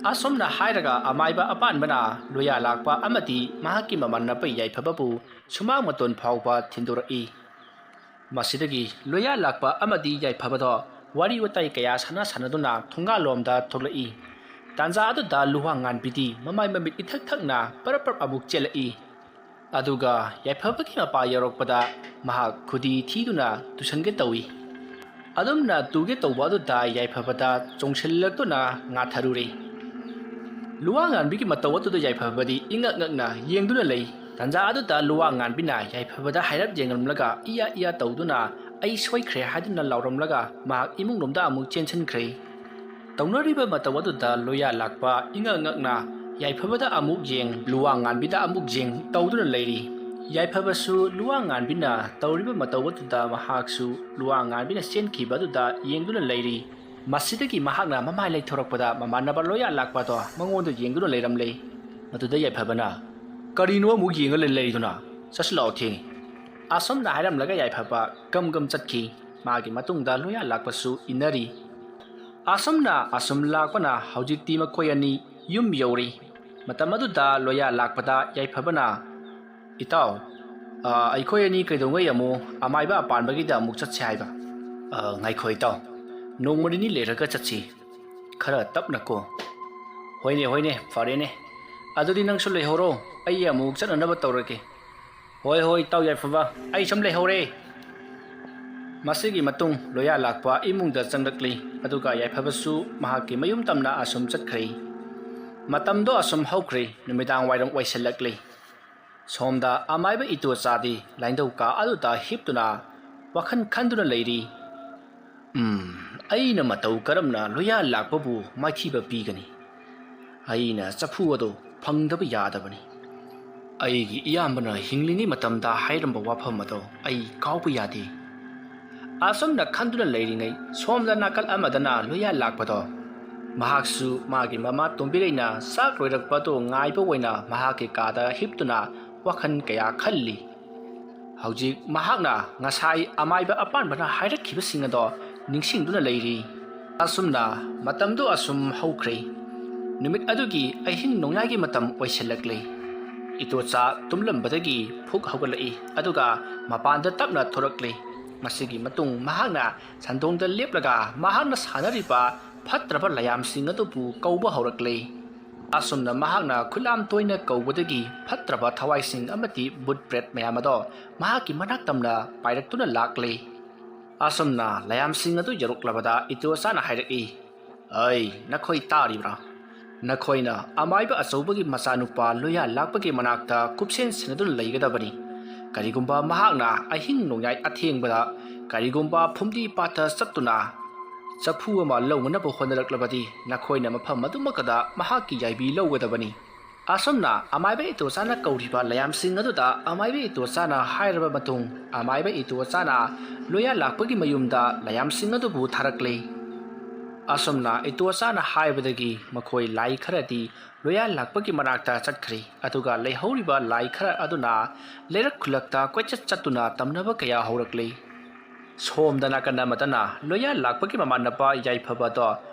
ꯑꯁꯨꯝꯅ ꯍꯥꯏꯔꯒ ꯑꯃꯥꯏꯕ ꯑꯄꯥꯟꯕꯅ ꯂꯣꯌꯥ ꯂꯥꯛꯄ ꯑꯃꯗꯤ ꯃꯍꯥꯛꯀꯤ ꯃꯃꯥꯟꯅꯕ ꯌꯥꯏꯐꯕꯕꯨ ꯁꯨꯃꯥꯡ ꯃꯇꯣꯟ ꯐꯥꯎꯕ ꯊꯤꯟꯗꯣꯔꯛꯏ꯫ ꯃꯁꯤꯗꯒꯤ ꯂꯣꯌꯥ ꯂꯥꯛꯄ ꯑꯃꯗꯤ ꯌꯥꯏꯐꯕꯗꯣ ꯋꯥꯔꯤ ꯋꯥꯇꯥꯏ ꯀꯌꯥ ꯁꯥꯟꯅ ꯁꯥꯟꯅꯗꯨꯅ ꯊꯣꯡꯒꯥꯜꯂꯣꯝꯗ ꯊꯣꯛꯂꯛꯏ꯫ ꯇꯥꯟꯖꯥ ꯑꯗꯨꯗ ꯂꯨꯋꯥꯡ ꯉꯥꯟꯕꯤꯗꯤ ꯃꯃꯥꯏ ꯃꯃꯤꯠ ꯏꯊꯛ ꯊꯛꯅ ꯄꯔꯞ ꯄꯔꯞ ꯑꯃꯨꯛ ꯆꯦꯜꯂꯛꯏ꯫ ꯑꯗꯨꯒ ꯌꯥꯏꯐꯕꯒꯤ ꯃꯄꯥ ꯌꯧꯔꯛꯄꯗ ꯃꯍꯥꯛ ꯈꯨꯗꯤ ꯊꯤꯗꯨꯅ ꯇꯨꯁꯟꯒꯦ ꯇꯧꯏ꯫ ꯑꯗꯨꯝꯅ ꯇꯨꯒꯦ ꯇꯧꯕ ꯑꯗꯨꯗ ꯌꯥꯏꯐꯕꯗ ꯆꯣꯡꯁꯤꯜꯂꯛꯇꯨꯅ ꯉꯥꯊꯔꯨꯔꯦ꯫ ꯂꯨꯋꯥ ꯉꯥꯟꯕꯤꯒꯤ ꯃꯇꯧ ꯑꯗꯨꯗ ꯌꯥꯏꯐꯕꯗꯤ ꯏꯉꯛ ꯉꯛꯅ ꯌꯦꯡꯗꯨꯅ ꯂꯩ꯫ ꯇꯥꯟꯖꯥ ꯑꯗꯨꯗ ꯂꯨꯋꯥ ꯉꯥꯟꯕꯤꯅ ꯌꯥꯏꯐꯕꯗ ꯍꯥꯏꯔꯞ ꯌꯦꯡꯂꯝꯂꯒ ꯏꯌꯥ ꯏꯌꯥ ꯇꯧꯗꯨꯅ "ꯑꯩ ꯁꯣꯏꯈ꯭ꯔꯦ" ꯍꯥꯏꯗꯨꯅ ꯂꯥꯎꯔꯝꯂꯒ ꯃꯍꯥꯛ ꯏꯃꯨꯡꯂꯣꯝꯗ ꯑꯃꯨꯛ ꯆꯦꯟꯁꯤꯟꯈ꯭ꯔꯦ꯫ ꯇꯧꯅꯔꯤꯕ ꯃꯇꯧ ꯑꯗꯨꯗ ꯂꯣꯌꯥ ꯂꯥꯛꯄ ꯏꯉꯛ ꯉꯛꯅ ꯌꯥꯏꯐꯕꯗ ꯑꯃꯨꯛ ꯌꯦꯡ, ꯂꯨꯋꯥ ꯉꯥꯟꯕꯤꯗ ꯑꯃꯨꯛ ꯌꯦꯡ ꯇꯧꯗꯨꯅ ꯂꯩꯔꯤ꯫ ꯌꯥꯏꯐꯕꯁꯨ ꯂꯨꯋꯥ ꯉꯥꯟꯕꯤꯅ ꯇꯧꯔꯤꯕ ꯃꯇꯧ ꯑꯗꯨꯗ ꯃꯍꯥꯛꯁꯨ ꯂꯨꯋꯥ ꯉꯥꯟꯕꯤꯅ ꯆꯦꯟꯈꯤꯕ ꯑꯗꯨꯗ ꯌꯦꯡꯗꯨꯅ ꯂꯩꯔꯤ꯫ ꯃꯁꯤꯗꯒꯤ ꯃꯍꯥꯛꯅ ꯃꯃꯥꯏ ꯂꯩꯊꯣꯔꯛꯄꯗ ꯃꯃꯥꯟꯅꯕ ꯂꯣꯌꯥ ꯂꯥꯛꯄꯗꯣ ꯃꯉꯣꯟꯗ ꯌꯦꯡꯗꯨꯅ ꯂꯩꯔꯝꯂꯦ꯫ ꯃꯗꯨꯗ ꯌꯥꯏꯐꯕꯅ, "ꯀꯔꯤꯅꯣ ꯑꯃꯨꯛ ꯌꯦꯡꯉ ꯂꯩ-, ꯂꯩꯔꯤꯗꯨꯅ? ꯆꯠꯁꯤꯜꯂꯛꯑꯣ, ꯊꯦꯡꯉꯤ꯫" ꯑꯁꯨꯝꯅ ꯍꯥꯏꯔꯝꯂꯒ ꯌꯥꯏꯐꯕ ꯀꯝ ꯀꯝ ꯆꯠꯈꯤ꯫ ꯃꯥꯒꯤ ꯃꯇꯨꯡꯗ ꯂꯣꯌꯥ ꯂꯥꯛꯄꯁꯨ ꯏꯟꯅꯔꯤ꯫ ꯑꯁꯨꯝꯅ ꯑꯁꯨꯝ ꯂꯥꯛꯄꯅ ꯍꯧꯖꯤꯛꯇꯤ ꯃꯈꯣꯏ ꯑꯅꯤ ꯌꯨꯝ ꯌꯧꯔꯤ꯫ ꯃꯇꯝ ꯑꯗꯨꯗ ꯂꯣꯌꯥ ꯂꯥꯛꯄꯗ ꯌꯥꯏꯐꯕꯅ, "ꯏꯇꯥꯎ, ꯑ, ꯑꯩꯈꯣꯏ ꯑꯅꯤ ꯀꯩꯗꯧꯉꯩ ꯑꯃꯨꯛ ꯑꯃꯥꯏꯕ ꯑꯄꯥꯟꯕꯒꯤꯗ ꯑꯃꯨꯛ ꯆꯠꯁꯦ ꯍꯥꯏꯕ?" "ꯑ, ꯉꯥꯏꯈꯣ ꯏꯇꯥꯎ, ꯅꯣꯡꯃ ꯅꯤꯅꯤ ꯂꯩꯔꯒ ꯆꯠꯁꯤ, ꯈꯔ ꯇꯞꯅꯀꯣ꯫" "ꯍꯣꯏꯅꯦ, ꯍꯣꯏꯅꯦ, ꯐꯔꯦꯅꯦ꯫ ꯑꯗꯨꯗꯤ ꯅꯪꯁꯨ ꯂꯩꯍꯧꯔꯣ, ꯑꯩ ꯑꯃꯨꯛ ꯆꯠꯅꯅꯕ ꯇꯧꯔꯒꯦ꯫ "ꯍꯣꯏ ꯍꯣꯏ, ꯏꯇꯥꯎ ꯌꯥꯏꯐꯕ, ꯑꯩ ꯁꯨꯝ ꯂꯩꯍꯧꯔꯦ"꯫ ꯃꯁꯤꯒꯤ ꯃꯇꯨꯡ ꯂꯣꯌꯥ ꯂꯥꯛꯄ ꯏꯃꯨꯡꯗ ꯆꯪꯂꯛꯂꯤ, ꯑꯗꯨꯒ ꯌꯥꯏꯐꯕꯁꯨ ꯃꯍꯥꯛꯀꯤ ꯃꯌꯨꯝ ꯇꯝꯅ ꯑꯁꯨꯝ ꯆꯠꯈ꯭ꯔꯦ꯫ ꯃꯇꯝꯗꯣ ꯑꯁꯨꯝ ꯍꯧꯈ꯭ꯔꯦ, ꯅꯨꯃꯤꯗꯥꯡ ꯋꯥꯏꯔꯝ ꯑꯣꯏꯁꯤꯜꯂꯛꯂꯤ꯫ ꯁꯣꯝꯗ ꯑꯃꯥꯏꯕ ꯏꯇꯣꯆꯥꯗꯤ ꯂꯥꯏꯅꯤꯡꯊꯧ ꯀꯥ ꯑꯗꯨꯗ ꯍꯤꯞꯇꯨꯅ ꯋꯥꯈꯜ ꯈꯟꯗꯨꯅ ꯂꯩꯔꯤ꯫ "ꯎꯝ, ꯑꯩꯅ ꯃꯇꯧ ꯀꯔꯝꯅ ꯂꯣꯌꯥ ꯂꯥꯛꯄꯕꯨ ꯃꯥꯏꯊꯤꯕ ꯄꯤꯒꯅꯤ? ꯑꯩꯅ ꯆꯐꯨ ꯑꯗꯨ ꯐꯪꯗꯕ ꯌꯥꯗꯕꯅꯤ꯫ ꯑꯩꯒꯤ ꯏꯌꯥꯝꯕꯅ ꯍꯤꯡꯂꯤꯉꯩ ꯃꯇꯝꯗ ꯍꯥꯏꯔꯝꯕ ꯋꯥꯐꯝ ꯑꯗꯣ ꯑꯩ ꯀꯥꯎꯕ ꯌꯥꯗꯦ"꯫ ꯑꯁꯨꯝꯅ ꯈꯟꯗꯨꯅ ꯂꯩꯔꯤꯉꯩ, ꯁꯣꯝꯗ ꯅꯥꯀꯜ ꯑꯃꯗꯅ ꯂꯣꯌꯥ ꯂꯥꯛꯄꯗꯣ, ꯃꯍꯥꯛꯁꯨ ꯃꯥꯒꯤ ꯃꯃꯥ ꯇꯣꯝꯕꯤꯔꯩꯅ ꯆꯥꯛ ꯂꯣꯏꯔꯛꯄꯗꯨ ꯉꯥꯏꯕ ꯑꯣꯏꯅ ꯃꯍꯥꯛꯀꯤ ꯀꯥꯗ ꯍꯤꯞꯇꯨꯅ ꯋꯥꯈꯜ ꯀꯌꯥ ꯈꯜꯂꯤ꯫ ꯍꯧꯖꯤꯛ ꯃꯍꯥꯛꯅ ꯉꯁꯥꯏ ꯑꯃꯥꯏꯕ ꯑꯄꯥꯟꯕꯅ ꯍꯥꯏꯔꯛꯈꯤꯕꯁꯤꯡ ꯑꯗꯣ ꯅꯤꯡꯁꯤꯡꯗꯨꯅ ꯂꯩꯔꯤ꯫ ꯑꯁꯨꯝꯅ ꯃꯇꯝꯗꯨ ꯑꯁꯨꯝ ꯍꯧꯈ꯭ꯔꯦ꯫ ꯅꯨꯃꯤꯠ ꯑꯗꯨꯒꯤ ꯑꯍꯤꯡ ꯅꯣꯡꯌꯥꯏꯒꯤ ꯃꯇꯝ ꯑꯣꯏꯁꯤꯜꯂꯛꯂꯦ꯫ ꯏꯇꯣꯆꯥ ꯇꯨꯝꯂꯝꯕꯗꯒꯤ ꯐꯨꯛ ꯍꯧꯒꯠꯂꯛꯏ, ꯑꯗꯨꯒ ꯃꯄꯥꯟꯗ ꯇꯞꯅ ꯊꯣꯔꯛꯂꯦ꯫ ꯃꯁꯤꯒꯤ ꯃꯇꯨꯡ ꯃꯍꯥꯛꯅ ꯁꯟꯗꯣꯡꯗ ꯂꯦꯞꯂꯒ ꯃꯍꯥꯛꯅ ꯁꯥꯟꯅꯔꯤꯕ ꯐꯠꯇ꯭ꯔꯕ ꯂꯥꯌꯥꯝꯁꯤꯡ ꯑꯗꯨꯕꯨ ꯀꯧꯕ ꯍꯧꯔꯛꯂꯦ꯫ ꯑꯁꯨꯝꯅ ꯃꯍꯥꯛꯅ ꯈꯨꯠꯂꯥꯝ ꯇꯣꯏꯅ ꯀꯧꯕꯗꯒꯤ ꯐꯠꯇ꯭ꯔꯕ ꯊꯋꯥꯏꯁꯤꯡ ꯑꯃꯗꯤ ꯚꯨꯠ ꯄ꯭ꯔꯦꯠ ꯃꯌꯥꯝ ꯑꯗꯣ ꯃꯍꯥꯛꯀꯤ ꯃꯅꯥꯛ ꯇꯝꯅ ꯄꯥꯏꯔꯛꯇꯨꯅ ꯂꯥꯛꯂꯦ꯫ ꯑꯁꯨꯝꯅ ꯂꯥꯌꯥꯝꯁꯤꯡ ꯑꯗꯨ ꯌꯧꯔꯛꯂꯕꯗ ꯏꯇꯣꯆꯥꯅ ꯍꯥꯏꯔꯛꯏ, "ꯑꯩ, ꯅꯈꯣꯏ ꯇꯥꯔꯤꯕ꯭ꯔꯥ? ꯅꯈꯣꯏꯅ ꯑꯃꯥꯏꯕ ꯑꯆꯧꯕꯒꯤ ꯃꯆꯥꯅꯨꯄꯥ ꯂꯣꯌꯥ ꯂꯥꯛꯄꯒꯤ ꯃꯅꯥꯛꯇ ꯀꯨꯞꯁꯦꯟ ꯁꯦꯟꯅꯗꯨꯅ ꯂꯩꯒꯗꯕꯅꯤ꯫ ꯀꯔꯤꯒꯨꯝꯕ ꯃꯍꯥꯛꯅ ꯑꯍꯤꯡ ꯅꯣꯡꯌꯥꯏ ꯑꯊꯦꯡꯕꯗ ꯀꯔꯤꯒꯨꯝꯕ ꯐꯨꯝꯗꯤ ꯄꯥꯠꯇ ꯆꯠꯇꯨꯅ ꯆꯐꯨ ꯑꯃ ꯂꯧꯅꯅꯕ ꯍꯣꯠꯅꯔꯛꯂꯕꯗꯤ ꯅꯈꯣꯏꯅ ꯃꯐꯝ ꯑꯗꯨꯃꯛꯇꯗ ꯃꯍꯥꯛꯀꯤ ꯌꯥꯏꯕꯤ ꯂꯧꯒꯗꯕꯅꯤ"꯫ ꯑꯁꯨꯝꯅ ꯑꯃꯥꯏꯕ ꯏꯇꯣꯆꯥꯅ ꯀꯧꯔꯤꯕ ꯂꯥꯌꯥꯝꯁꯤꯡ ꯑꯗꯨꯗ ꯑꯃꯥꯏꯕ ꯏꯇꯣꯆꯥꯅ ꯍꯥꯏꯔꯕ ꯃꯇꯨꯡ, ꯑꯃꯥꯏꯕ ꯏꯇꯣꯆꯥꯅ ꯂꯣꯌꯥ ꯂꯥꯛꯄꯒꯤ ꯃꯌꯨꯝꯗ ꯂꯥꯌꯥꯝꯁꯤꯡ ꯑꯗꯨꯕꯨ ꯊꯥꯔꯛꯂꯦ꯫ ꯑꯁꯨꯝꯅ ꯏꯇꯣꯆꯥꯅ ꯍꯥꯏꯕꯗꯒꯤ ꯃꯈꯣꯏ ꯂꯥꯏ ꯈꯔꯗꯤ ꯂꯣꯌꯥ ꯂꯥꯛꯄꯒꯤ ꯃꯅꯥꯛꯇ ꯆꯠꯈ꯭ꯔꯦ, ꯑꯗꯨꯒ ꯂꯩꯍꯧꯔꯤꯕ ꯂꯥꯏ ꯈꯔ ꯑꯗꯨꯅ ꯂꯩꯔꯛ ꯈꯨꯜꯂꯛꯇ ꯀꯣꯏꯆꯠ ꯆꯠꯇꯨꯅ ꯇꯝꯅꯕ ꯀꯌꯥ ꯍꯧꯔꯛꯂꯦ꯫ ꯁꯣꯝꯗ ꯅꯥꯀꯟ ꯑꯃꯗꯅ ꯂꯣꯌꯥ ꯂꯥꯛꯄꯒꯤ ꯃꯃꯥꯟꯅꯕ ꯌꯥꯏꯐꯕꯗꯣ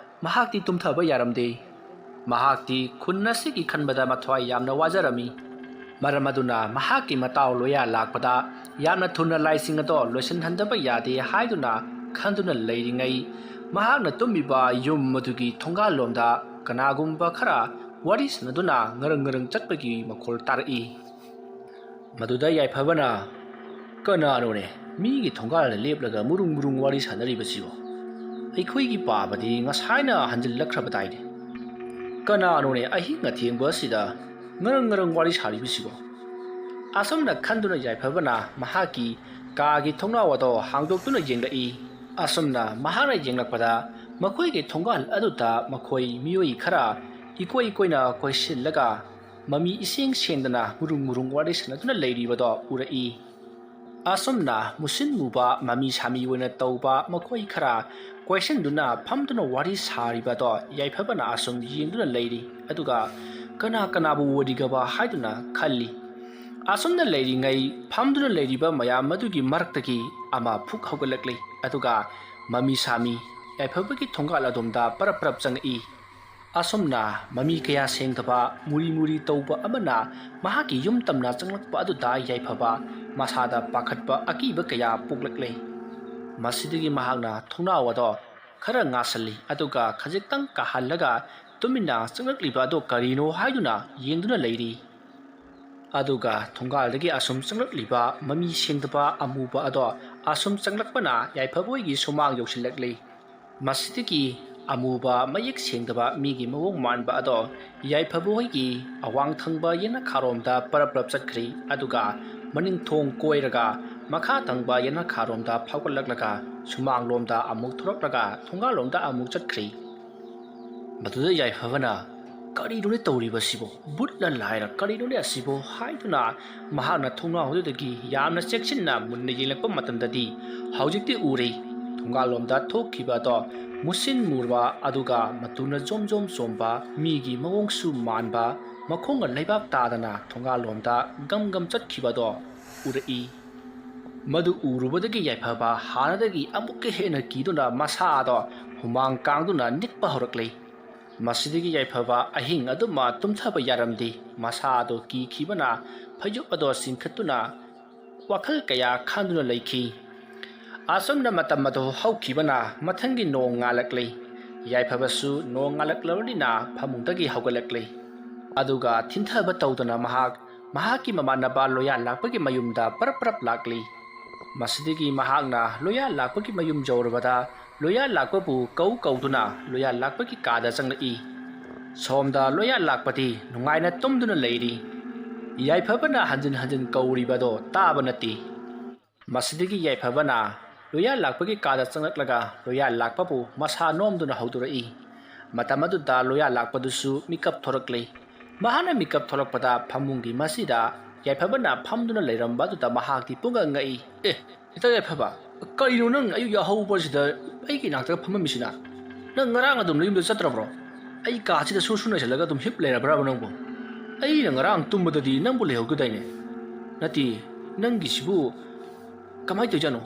ꯃꯍꯥꯛꯇꯤ ꯇꯨꯝꯊꯕ ꯌꯥꯔꯝꯗꯦ꯫ ꯃꯍꯥꯛꯇꯤ ꯈꯨꯟ ꯑꯁꯤꯒꯤ ꯈꯟꯕꯗ ꯃꯊ꯭ꯋꯥꯏ ꯌꯥꯝꯅ ꯋꯥꯖꯔꯝꯃꯤ꯫ ꯃꯔꯝ ꯑꯗꯨꯅ ꯃꯍꯥꯛꯀꯤ ꯃꯇꯥꯎ ꯂꯣꯌꯥ ꯂꯥꯛꯄꯗ ꯌꯥꯝꯅ ꯊꯨꯅ ꯂꯥꯏꯁꯤꯡ ꯑꯗꯣ ꯂꯣꯏꯁꯤꯟꯍꯟꯗꯕ ꯌꯥꯗꯦ ꯍꯥꯏꯗꯨꯅ ꯈꯟꯗꯨꯅ ꯂꯩꯔꯤꯉꯩ, ꯃꯍꯥꯛꯅ ꯇꯨꯝꯃꯤꯕ ꯌꯨꯝ ꯑꯗꯨꯒꯤ ꯊꯣꯡꯒꯥꯜꯂꯣꯝꯗ ꯀꯅꯥꯒꯨꯝꯕ ꯈꯔ ꯋꯥꯔꯤ ꯁꯥꯟꯅꯗꯨꯅ ꯉꯔꯪ ꯉꯔꯪ ꯆꯠꯄꯒꯤ ꯃꯈꯣꯜ ꯇꯥꯔꯛꯏ꯫ ꯃꯗꯨꯗ ꯌꯥꯏꯐꯕꯅ, "ꯀꯅꯥꯅꯣꯅꯦ ꯃꯤꯒꯤ ꯊꯣꯡꯒꯥꯜꯗ ꯂꯦꯞꯂꯒ ꯃꯨꯔꯨꯡ ꯃꯨꯔꯨꯡ ꯋꯥꯔꯤ ꯁꯥꯟꯅꯔꯤꯕꯁꯤꯕꯣ? ꯑꯩꯈꯣꯏꯒꯤ ꯄꯥꯕꯗꯤ ꯉꯁꯥꯏꯅ ꯍꯟꯖꯤꯜꯂꯛꯈ꯭ꯔꯕꯗꯥꯏꯅꯦ꯫ ꯀꯅꯥꯅꯣꯅꯦ ꯑꯍꯤꯡ ꯑꯊꯦꯡꯕ ꯑꯁꯤꯗ ꯉꯔꯪ ꯉꯔꯪ ꯋꯥꯔꯤ ꯁꯥꯔꯤꯕꯁꯤꯕꯣ?" ꯑꯁꯨꯝꯅ ꯈꯟꯗꯨꯅ ꯌꯥꯏꯐꯕꯅ ꯃꯍꯥꯛꯀꯤ ꯀꯥꯒꯤ ꯊꯣꯡꯅꯥꯎ ꯑꯗꯣ ꯍꯥꯡꯗꯣꯛꯇꯨꯅ ꯌꯦꯡꯂꯛꯏ꯫ ꯑꯁꯨꯝꯅ ꯃꯍꯥꯛꯅ ꯌꯦꯡꯂꯛꯄꯗ ꯃꯈꯣꯏꯒꯤ ꯊꯣꯡꯒꯥꯜ ꯑꯗꯨꯗ ꯃꯈꯣꯏ ꯃꯤꯑꯣꯏ ꯈꯔ ꯏꯀꯣꯏ ꯀꯣꯏꯅ ꯀꯣꯏꯁꯤꯜꯂꯒ ꯃꯃꯤ ꯏꯁꯦꯡ ꯁꯦꯡꯗꯅ ꯃꯨꯔꯨꯡ ꯃꯨꯔꯨꯡ ꯋꯥꯔꯤ ꯁꯥꯟꯅꯗꯨꯅ ꯂꯩꯔꯤꯕꯗꯣ ꯎꯔꯛꯏ꯫ ꯑꯁꯨꯝꯅ ꯃꯨꯁꯤꯟ ꯃꯨꯕ ꯃꯃꯤ ꯁꯥꯃꯤ ꯑꯣꯏꯅ ꯇꯧꯕ ꯃꯈꯣꯏ ꯈꯔ ꯀꯣꯏꯁꯤꯟꯗꯨꯅ ꯐꯝꯗꯨꯅ ꯋꯥꯔꯤ ꯁꯥꯔꯤꯕꯗꯣ ꯌꯥꯏꯐꯕꯅ ꯑꯁꯨꯝ ꯌꯦꯡꯗꯨꯅ ꯂꯩꯔꯤ꯫ ꯑꯗꯨꯒ ꯀꯅꯥ ꯀꯅꯥꯕꯨ ꯑꯣꯏꯔꯤꯒꯕ ꯍꯥꯏꯗꯨꯅ ꯈꯜꯂꯤ꯫ ꯑꯁꯨꯝꯅ ꯂꯩꯔꯤꯉꯩ ꯐꯝꯗꯨꯅ ꯂꯩꯔꯤꯕ ꯃꯌꯥꯝ ꯑꯗꯨꯒꯤ ꯃꯔꯛꯇꯒꯤ ꯑꯃ ꯐꯨꯛ ꯍꯧꯒꯠꯂꯛꯂꯤ꯫ ꯑꯗꯨꯒ ꯃꯃꯤ ꯁꯥꯃꯤ ꯌꯥꯏꯐꯕꯒꯤ ꯊꯣꯡꯒꯥꯜ ꯑꯗꯣꯝꯗ ꯄꯔꯞ ꯄꯔꯞ ꯆꯪꯉꯛꯏ꯫ ꯑꯁꯨꯝꯅ ꯃꯃꯤ ꯀꯌꯥ ꯁꯦꯡꯗꯕ, ꯃꯨꯔꯤ ꯃꯨꯔꯤ ꯇꯧꯕ ꯑꯃꯅ ꯃꯍꯥꯛꯀꯤ ꯌꯨꯝ ꯇꯝꯅ ꯆꯪꯂꯛꯄ ꯑꯗꯨꯗ ꯌꯥꯏꯐꯕ ꯃꯁꯥꯗ ꯄꯥꯈꯠꯄ, ꯑꯀꯤꯕ ꯀꯌꯥ ꯄꯣꯛꯂꯛꯂꯦ꯫ ꯃꯁꯤꯗꯒꯤ ꯃꯍꯥꯛꯅ ꯊꯣꯡꯅꯥꯎ ꯑꯗꯣ ꯈꯔ ꯉꯥꯁꯜꯂꯤ, ꯑꯗꯨꯒ ꯈꯖꯤꯛꯇꯪ ꯀꯥꯍꯜꯂꯒ ꯇꯨꯃꯤꯟꯅ ꯆꯪꯂꯛꯂꯤꯕ ꯑꯗꯣ ꯀꯔꯤꯅꯣ ꯍꯥꯏꯗꯨꯅ ꯌꯦꯡꯗꯨꯅ ꯂꯩꯔꯤ꯫ ꯑꯗꯨꯒ ꯊꯣꯡꯒꯥꯜꯗꯒꯤ ꯑꯁꯨꯝ ꯆꯪꯂꯛꯂꯤꯕ ꯃꯃꯤ ꯁꯦꯡꯗꯕ ꯑꯃꯨꯕ ꯑꯗꯣ ꯑꯁꯨꯝ ꯆꯪꯂꯛꯄꯅ ꯌꯥꯏꯐꯕ ꯍꯣꯏꯒꯤ ꯁꯨꯃꯥꯡ ꯌꯧꯁꯤꯜꯂꯛꯂꯤ꯫ ꯃꯁꯤꯗꯒꯤ ꯑꯃꯨꯕ ꯃꯌꯦꯛ ꯁꯦꯡꯗꯕ ꯃꯤꯒꯤ ꯃꯑꯣꯡ ꯃꯥꯟꯕ ꯑꯗꯣ ꯌꯥꯏꯐꯕ ꯍꯣꯏꯒꯤ ꯑꯋꯥꯡ ꯊꯪꯕ ꯌꯦꯅꯈꯥꯔꯣꯝꯗ ꯄꯔꯞ ꯄꯔꯞ ꯆꯠꯈ꯭ꯔꯤ꯫ ꯑꯗꯨꯒ ꯃꯅꯤꯡ ꯊꯣꯡ ꯀꯣꯏꯔꯒ ꯃꯈꯥ ꯊꯪꯕ ꯌꯦꯅꯈꯥꯔꯣꯝꯗ ꯐꯥꯎꯒꯠꯂꯛꯂꯒ ꯁꯨꯃꯥꯡꯂꯣꯝꯗ ꯑꯃꯨꯛ ꯊꯣꯔꯛꯂꯒ ꯊꯣꯡꯒꯥꯜꯂꯣꯝꯗ ꯑꯃꯨꯛ ꯆꯠꯈ꯭ꯔꯤ꯫ ꯃꯗꯨꯗ ꯌꯥꯏꯐꯕꯅ, "ꯀꯔꯤꯅꯣꯅꯦ ꯇꯧꯔꯤꯕꯁꯤꯕꯣ? ꯕꯨꯠꯂ ꯂꯥꯏꯔ ꯀꯔꯤꯅꯣꯅꯦ ꯑꯁꯤꯕꯣ?" ꯍꯥꯏꯗꯨꯅ ꯃꯍꯥꯛꯅ ꯊꯣꯡꯅꯥꯎ ꯑꯗꯨꯗꯒꯤ ꯌꯥꯝꯅ ꯆꯦꯛꯁꯤꯟꯅ ꯃꯨꯟꯅ ꯌꯦꯡꯂꯛꯄ ꯃꯇꯝꯗꯗꯤ ꯍꯧꯖꯤꯛꯇꯤ ꯎꯔꯦ꯫ ꯊꯣꯡꯒꯥꯜꯂꯣꯝꯗ ꯊꯣꯛꯈꯤꯕ ꯑꯗꯣ ꯃꯨꯁꯤꯟ ꯃꯨꯔꯕ, ꯑꯗꯨꯒ ꯃꯇꯨꯅ ꯖꯣꯝ ꯖꯣꯝ ꯆꯣꯝꯕ, ꯃꯤꯒꯤ ꯃꯑꯣꯡꯁꯨ ꯃꯥꯟꯕ, ꯃꯈꯣꯡꯅ ꯂꯩꯕꯥꯛ ꯇꯥꯗꯅ ꯊꯣꯡꯒꯥꯜꯂꯣꯝꯗ ꯒꯝ ꯒꯝ ꯆꯠꯈꯤꯕꯗꯣ ꯎꯔꯛꯏ꯫ ꯃꯗꯨ ꯎꯔꯨꯕꯗꯒꯤ ꯌꯥꯏꯐꯕ ꯍꯥꯟꯅꯗꯒꯤ ꯑꯃꯨꯛꯀ ꯍꯦꯟꯅ ꯀꯤꯗꯨꯅ ꯃꯁꯥꯗꯣ ꯍꯨꯃꯥꯡ ꯀꯥꯡꯗꯨꯅ ꯅꯤꯛꯄ ꯍꯧꯔꯛꯂꯦ꯫ ꯃꯁꯤꯗꯒꯤ ꯌꯥꯏꯐꯕ ꯑꯍꯤꯡ ꯑꯗꯨꯃ ꯇꯨꯝꯊꯕ ꯌꯥꯔꯝꯗꯦ꯫ ꯃꯁꯥꯗꯣ ꯀꯤꯈꯤꯕꯅ ꯐꯩꯖꯨꯞ ꯑꯗꯣ ꯆꯤꯡꯈꯠꯇꯨꯅ ꯋꯥꯈꯜ ꯀꯌꯥ ꯈꯟꯗꯨꯅ ꯂꯩꯈꯤ꯫ ꯑꯁꯨꯝꯅ ꯃꯇꯝ ꯑꯗꯨ ꯍꯧꯈꯤꯕꯅ ꯃꯊꯪꯒꯤ ꯅꯣꯡ ꯉꯥꯜꯂꯛꯂꯦ꯫ ꯌꯥꯏꯐꯕꯁꯨ ꯅꯣꯡ ꯉꯥꯜꯂꯛꯂꯕꯅꯤꯅ ꯐꯃꯨꯡꯗꯒꯤ ꯍꯧꯒꯠꯂꯛꯂꯤ꯫ ꯑꯗꯨꯒ ꯊꯤꯟꯊꯕ ꯇꯧꯗꯅ ꯃꯍꯥꯛ ꯃꯍꯥꯛꯀꯤ ꯃꯃꯥꯟꯅꯕ ꯂꯣꯌꯥ ꯂꯥꯛꯄꯒꯤ ꯃꯌꯨꯝꯗ ꯄꯔꯞ ꯄꯔꯞ ꯂꯥꯛꯂꯤ꯫ ꯃꯁꯤꯗꯒꯤ ꯃꯍꯥꯛꯅ ꯂꯣꯌꯥ ꯂꯥꯛꯄꯒꯤ ꯃꯌꯨꯝ ꯌꯧꯔꯕꯗ ꯂꯣꯌꯥ ꯂꯥꯛꯄꯕꯨ ꯀꯧ ꯀꯧꯗꯨꯅ ꯂꯣꯌꯥ ꯂꯥꯛꯄꯒꯤ ꯀꯥꯗ ꯆꯪꯂꯛꯏ꯫ ꯁꯣꯝꯗ ꯂꯣꯌꯥ ꯂꯥꯛꯄꯗꯤ ꯅꯨꯡꯉꯥꯏꯅ ꯇꯨꯝꯗꯨꯅ ꯂꯩꯔꯤ꯫ ꯌꯥꯏꯐꯕꯅ ꯍꯟꯖꯤꯟ ꯍꯟꯖꯤꯟ ꯀꯧꯔꯤꯕꯗꯣ ꯇꯥꯕ ꯅꯠꯇꯦ꯫ ꯃꯁꯤꯗꯒꯤ ꯌꯥꯏꯐꯕꯅ ꯂꯣꯌꯥ ꯂꯥꯛꯄꯒꯤ ꯀꯥꯗ ꯆꯪꯂꯛꯂꯒ ꯂꯣꯌꯥ ꯂꯥꯛꯄꯕꯨ ꯃꯁꯥ ꯅꯣꯝꯗꯨꯅ ꯍꯧꯗꯣꯔꯛꯏ꯫ ꯃꯇꯝ ꯑꯗꯨꯗ ꯂꯣꯌꯥ ꯂꯥꯛꯄꯗꯨꯁꯨ ꯃꯤꯀꯞ ꯊꯣꯔꯛꯂꯤ꯫ ꯃꯍꯥꯛꯅ ꯃꯤꯀꯞ ꯊꯣꯔꯛꯄꯗ ꯐꯃꯨꯡꯒꯤ ꯃꯁꯤꯗ ꯌꯥꯏꯐꯕꯅ ꯐꯝꯗꯨꯅ ꯂꯩꯔꯝꯕ ꯑꯗꯨꯗ ꯃꯍꯥꯛꯇꯤ ꯄꯨꯡꯉꯛ ꯉꯛꯏ꯫ "ꯑꯦ, ꯏꯇꯥ ꯌꯥꯏꯐꯕ, ꯀꯔꯤꯅꯣ ꯅꯪ ꯑꯌꯨꯛ ꯌꯥꯍꯧꯕꯁꯤꯗ ꯑꯩꯒꯤ ꯏꯅꯥꯛꯇ ꯐꯝꯃꯝꯃꯤꯁꯤꯅ? ꯅꯪ ꯉꯔꯥꯡ ꯑꯗꯨꯝ ꯅꯌꯨꯝꯗ ꯆꯠꯇ꯭ꯔꯕ꯭ꯔꯣ? ꯑꯩ ꯀꯥꯁꯤꯗ ꯁꯨꯔ ꯁꯨꯔ ꯅꯩꯁꯜꯂꯒ ꯑꯗꯨꯝ ꯍꯤꯞ ꯂꯩꯔꯕ꯭ꯔꯕ ꯅꯪꯕꯨ? ꯑꯩꯅ ꯉꯔꯥꯡ ꯇꯨꯝꯕꯗꯗꯤ ꯅꯪꯕꯨ ꯂꯩꯍꯧꯗꯗꯥꯏꯅꯦ? ꯅꯠꯇꯦ, ꯅꯪꯒꯤꯁꯤꯕꯨ ꯀꯃꯥꯏꯅ ꯇꯧꯔꯤꯖꯥꯠꯅꯣ?"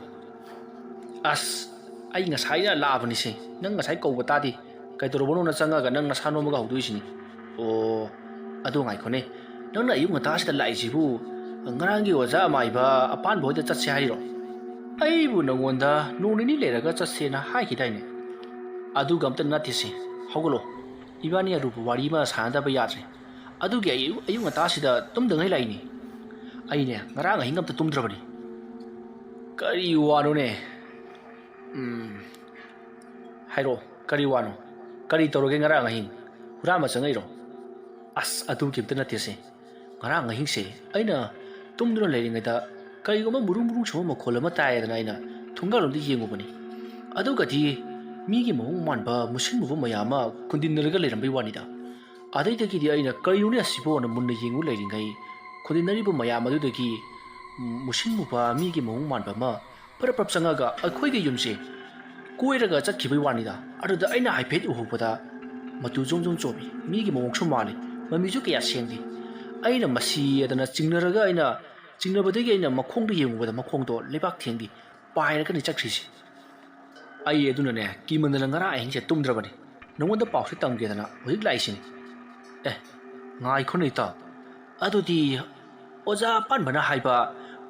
"ꯑꯁ, ꯑꯩ ꯉꯁꯥꯏꯅ ꯂꯥꯛꯑꯕꯅꯤꯁꯦ, ꯅꯪ ꯉꯁꯥꯏ ꯀꯧꯕ ꯇꯥꯗꯦ꯫ ꯀꯩꯗꯧꯔꯕꯅꯣꯅ ꯆꯪꯉꯒ ꯅꯪ ꯅꯁꯥ ꯅꯣꯝꯃꯒ ꯍꯧꯗꯣꯛꯏꯁꯤꯅꯤ?" "ꯑꯣ, ꯑꯗꯨ ꯉꯥꯏꯈꯣꯅꯦ, ꯅꯪꯅ ꯑꯌꯨꯛ ꯉꯟꯇꯥꯁꯤꯗ ꯂꯥꯛꯏꯁꯤꯕꯨ ꯉꯔꯥꯡꯒꯤ ꯑꯣꯖꯥ ꯑꯃꯥꯏꯕ ꯑꯄꯥꯟꯕ ꯍꯣꯏꯗ ꯆꯠꯁꯦ ꯍꯥꯏꯔꯤꯔꯣ? ꯑꯩꯕꯨ ꯅꯪꯉꯣꯟꯗ ꯅꯣꯡ ꯅꯤꯅꯤ ꯂꯩꯔꯒ ꯆꯠꯁꯦꯅ ꯍꯥꯏꯈꯤꯗꯥꯏꯅꯦ?" "ꯑꯗꯨꯒ ꯑꯝꯇ ꯅꯠꯇꯦꯁꯦ, ꯍꯧꯒꯠꯂꯣ, ꯏꯕꯥꯅꯤ ꯑꯔꯨꯕ ꯋꯥꯔꯤ ꯑꯃ ꯁꯥꯟꯅꯗꯕ ꯌꯥꯗ꯭ꯔꯦ꯫ ꯑꯗꯨꯒꯤ ꯑꯌꯨꯛ, ꯑꯌꯨꯛ ꯉꯟꯇꯥꯁꯤꯗ ꯇꯨꯝꯗꯉꯩ ꯂꯥꯛꯏꯅꯤ꯫ ꯑꯩꯅꯦ, ꯉꯔꯥꯡ ꯑꯍꯤꯡ ꯑꯝꯇ ꯇꯨꯝꯗ꯭ꯔꯕꯅꯤ꯫" "ꯀꯔꯤ ꯋꯥꯅꯣꯅꯦ? ꯎꯝ, ꯍꯥꯏꯔꯛꯑꯣ, ꯀꯔꯤ ꯋꯥꯅꯣ? ꯀꯔꯤ ꯇꯧꯔꯒꯦ ꯉꯔꯥꯡ ꯑꯍꯤꯡ? ꯍꯨꯔꯥꯟꯕ ꯆꯪꯉꯛꯏꯔꯣ?" "ꯑꯁ, ꯑꯗꯨꯒꯤ ꯑꯝꯇ ꯅꯠꯇꯦꯁꯦ꯫ ꯉꯔꯥꯡ ꯑꯍꯤꯡꯁꯦ ꯑꯩꯅ ꯇꯨꯝꯗꯨꯅ ꯂꯩꯔꯤꯉꯩꯗ ꯀꯔꯤꯒꯨꯝꯕ ꯃꯨꯔꯨꯡ ꯃꯨꯔꯨꯡ ꯁꯨꯕ ꯃꯈꯣꯜ ꯑꯃ ꯇꯥꯏꯌꯦꯗꯅ ꯑꯩꯅ ꯊꯣꯡꯒꯥꯜꯂꯣꯝꯗ ꯌꯦꯡꯉꯨꯕꯅꯤ꯫ ꯑꯗꯨꯒꯗꯤ ꯃꯤꯒꯤ ꯃꯑꯣꯡ ꯃꯥꯟꯕ ꯃꯨꯁꯤꯟ ꯃꯨꯕ ꯃꯌꯥꯝ ꯑꯃ ꯈꯨꯟꯗꯤꯟꯅꯔꯒ ꯂꯩꯔꯝꯕꯩ ꯋꯥꯅꯤꯗ꯫ ꯑꯗꯩꯗꯒꯤꯗꯤ ꯑꯩꯅ ꯀꯔꯤꯅꯣꯅꯦ ꯑꯁꯤꯕꯣꯅ ꯃꯨꯟꯅ ꯌꯦꯡꯉꯨ ꯂꯩꯔꯤꯉꯩ, ꯈꯨꯟꯗꯤꯟꯅꯔꯤꯕ ꯃꯌꯥꯝ ꯑꯗꯨꯗꯒꯤ ꯃꯨꯁꯤꯟ ꯃꯨꯕ ꯃꯤꯒꯤ ꯃꯑꯣꯡ ꯃꯥꯟꯕ ꯑꯃ ꯄꯔꯞ ꯄꯔꯞ ꯆꯪꯉꯒ ꯑꯩꯈꯣꯏꯒꯤ ꯌꯨꯝꯁꯦ ꯀꯣꯏꯔꯒ ꯆꯠꯈꯤꯕꯩ ꯋꯥꯅꯤꯗ꯫ ꯑꯗꯨꯗ ꯑꯩꯅ ꯍꯥꯏꯐꯦꯠ ꯎꯍꯧꯕꯗ ꯃꯇꯨ ꯖꯣꯝ ꯖꯣꯝ ꯆꯣꯝꯃꯤ, ꯃꯤꯒꯤ ꯃꯑꯣꯡꯁꯨ ꯃꯥꯜꯂꯤ, ꯃꯃꯤꯁꯨ ꯀꯌꯥ ꯁꯦꯡꯗꯦ꯫ ꯑꯩꯅ ꯃꯁꯤ ꯑꯗꯅ ꯆꯤꯡꯅꯔꯒ ꯑꯩꯅ ꯆꯤꯡꯅꯕꯗꯒꯤ ꯑꯩꯅ ꯃꯈꯣꯡꯗ ꯌꯦꯡꯉꯨꯕꯗ ꯃꯈꯣꯡꯗꯣ ꯂꯩꯕꯥꯛ ꯊꯦꯡꯗꯦ, ꯄꯥꯏꯔꯒꯅꯤ ꯆꯠꯈ꯭ꯔꯤꯁꯦ꯫ ꯑꯩ ꯑꯗꯨꯅꯅꯦ, ꯀꯤꯃꯟꯗꯅ ꯉꯔꯥꯡ ꯑꯍꯤꯡꯁꯦ ꯇꯨꯝꯗ꯭ꯔꯕꯅꯤ꯫ ꯅꯉꯣꯟꯗ ꯄꯥꯎꯁꯦ ꯇꯝꯒꯦꯗꯅ ꯍꯧꯖꯤꯛ ꯂꯥꯛꯏꯁꯤꯅꯤ꯫ ꯑꯦ, ꯉꯥꯏꯈꯣꯅꯦ ꯏꯇꯥꯎ, ꯑꯗꯨꯗꯤ ꯑꯣꯖꯥ ꯑꯄꯥꯟꯕꯅ ꯍꯥꯏꯕ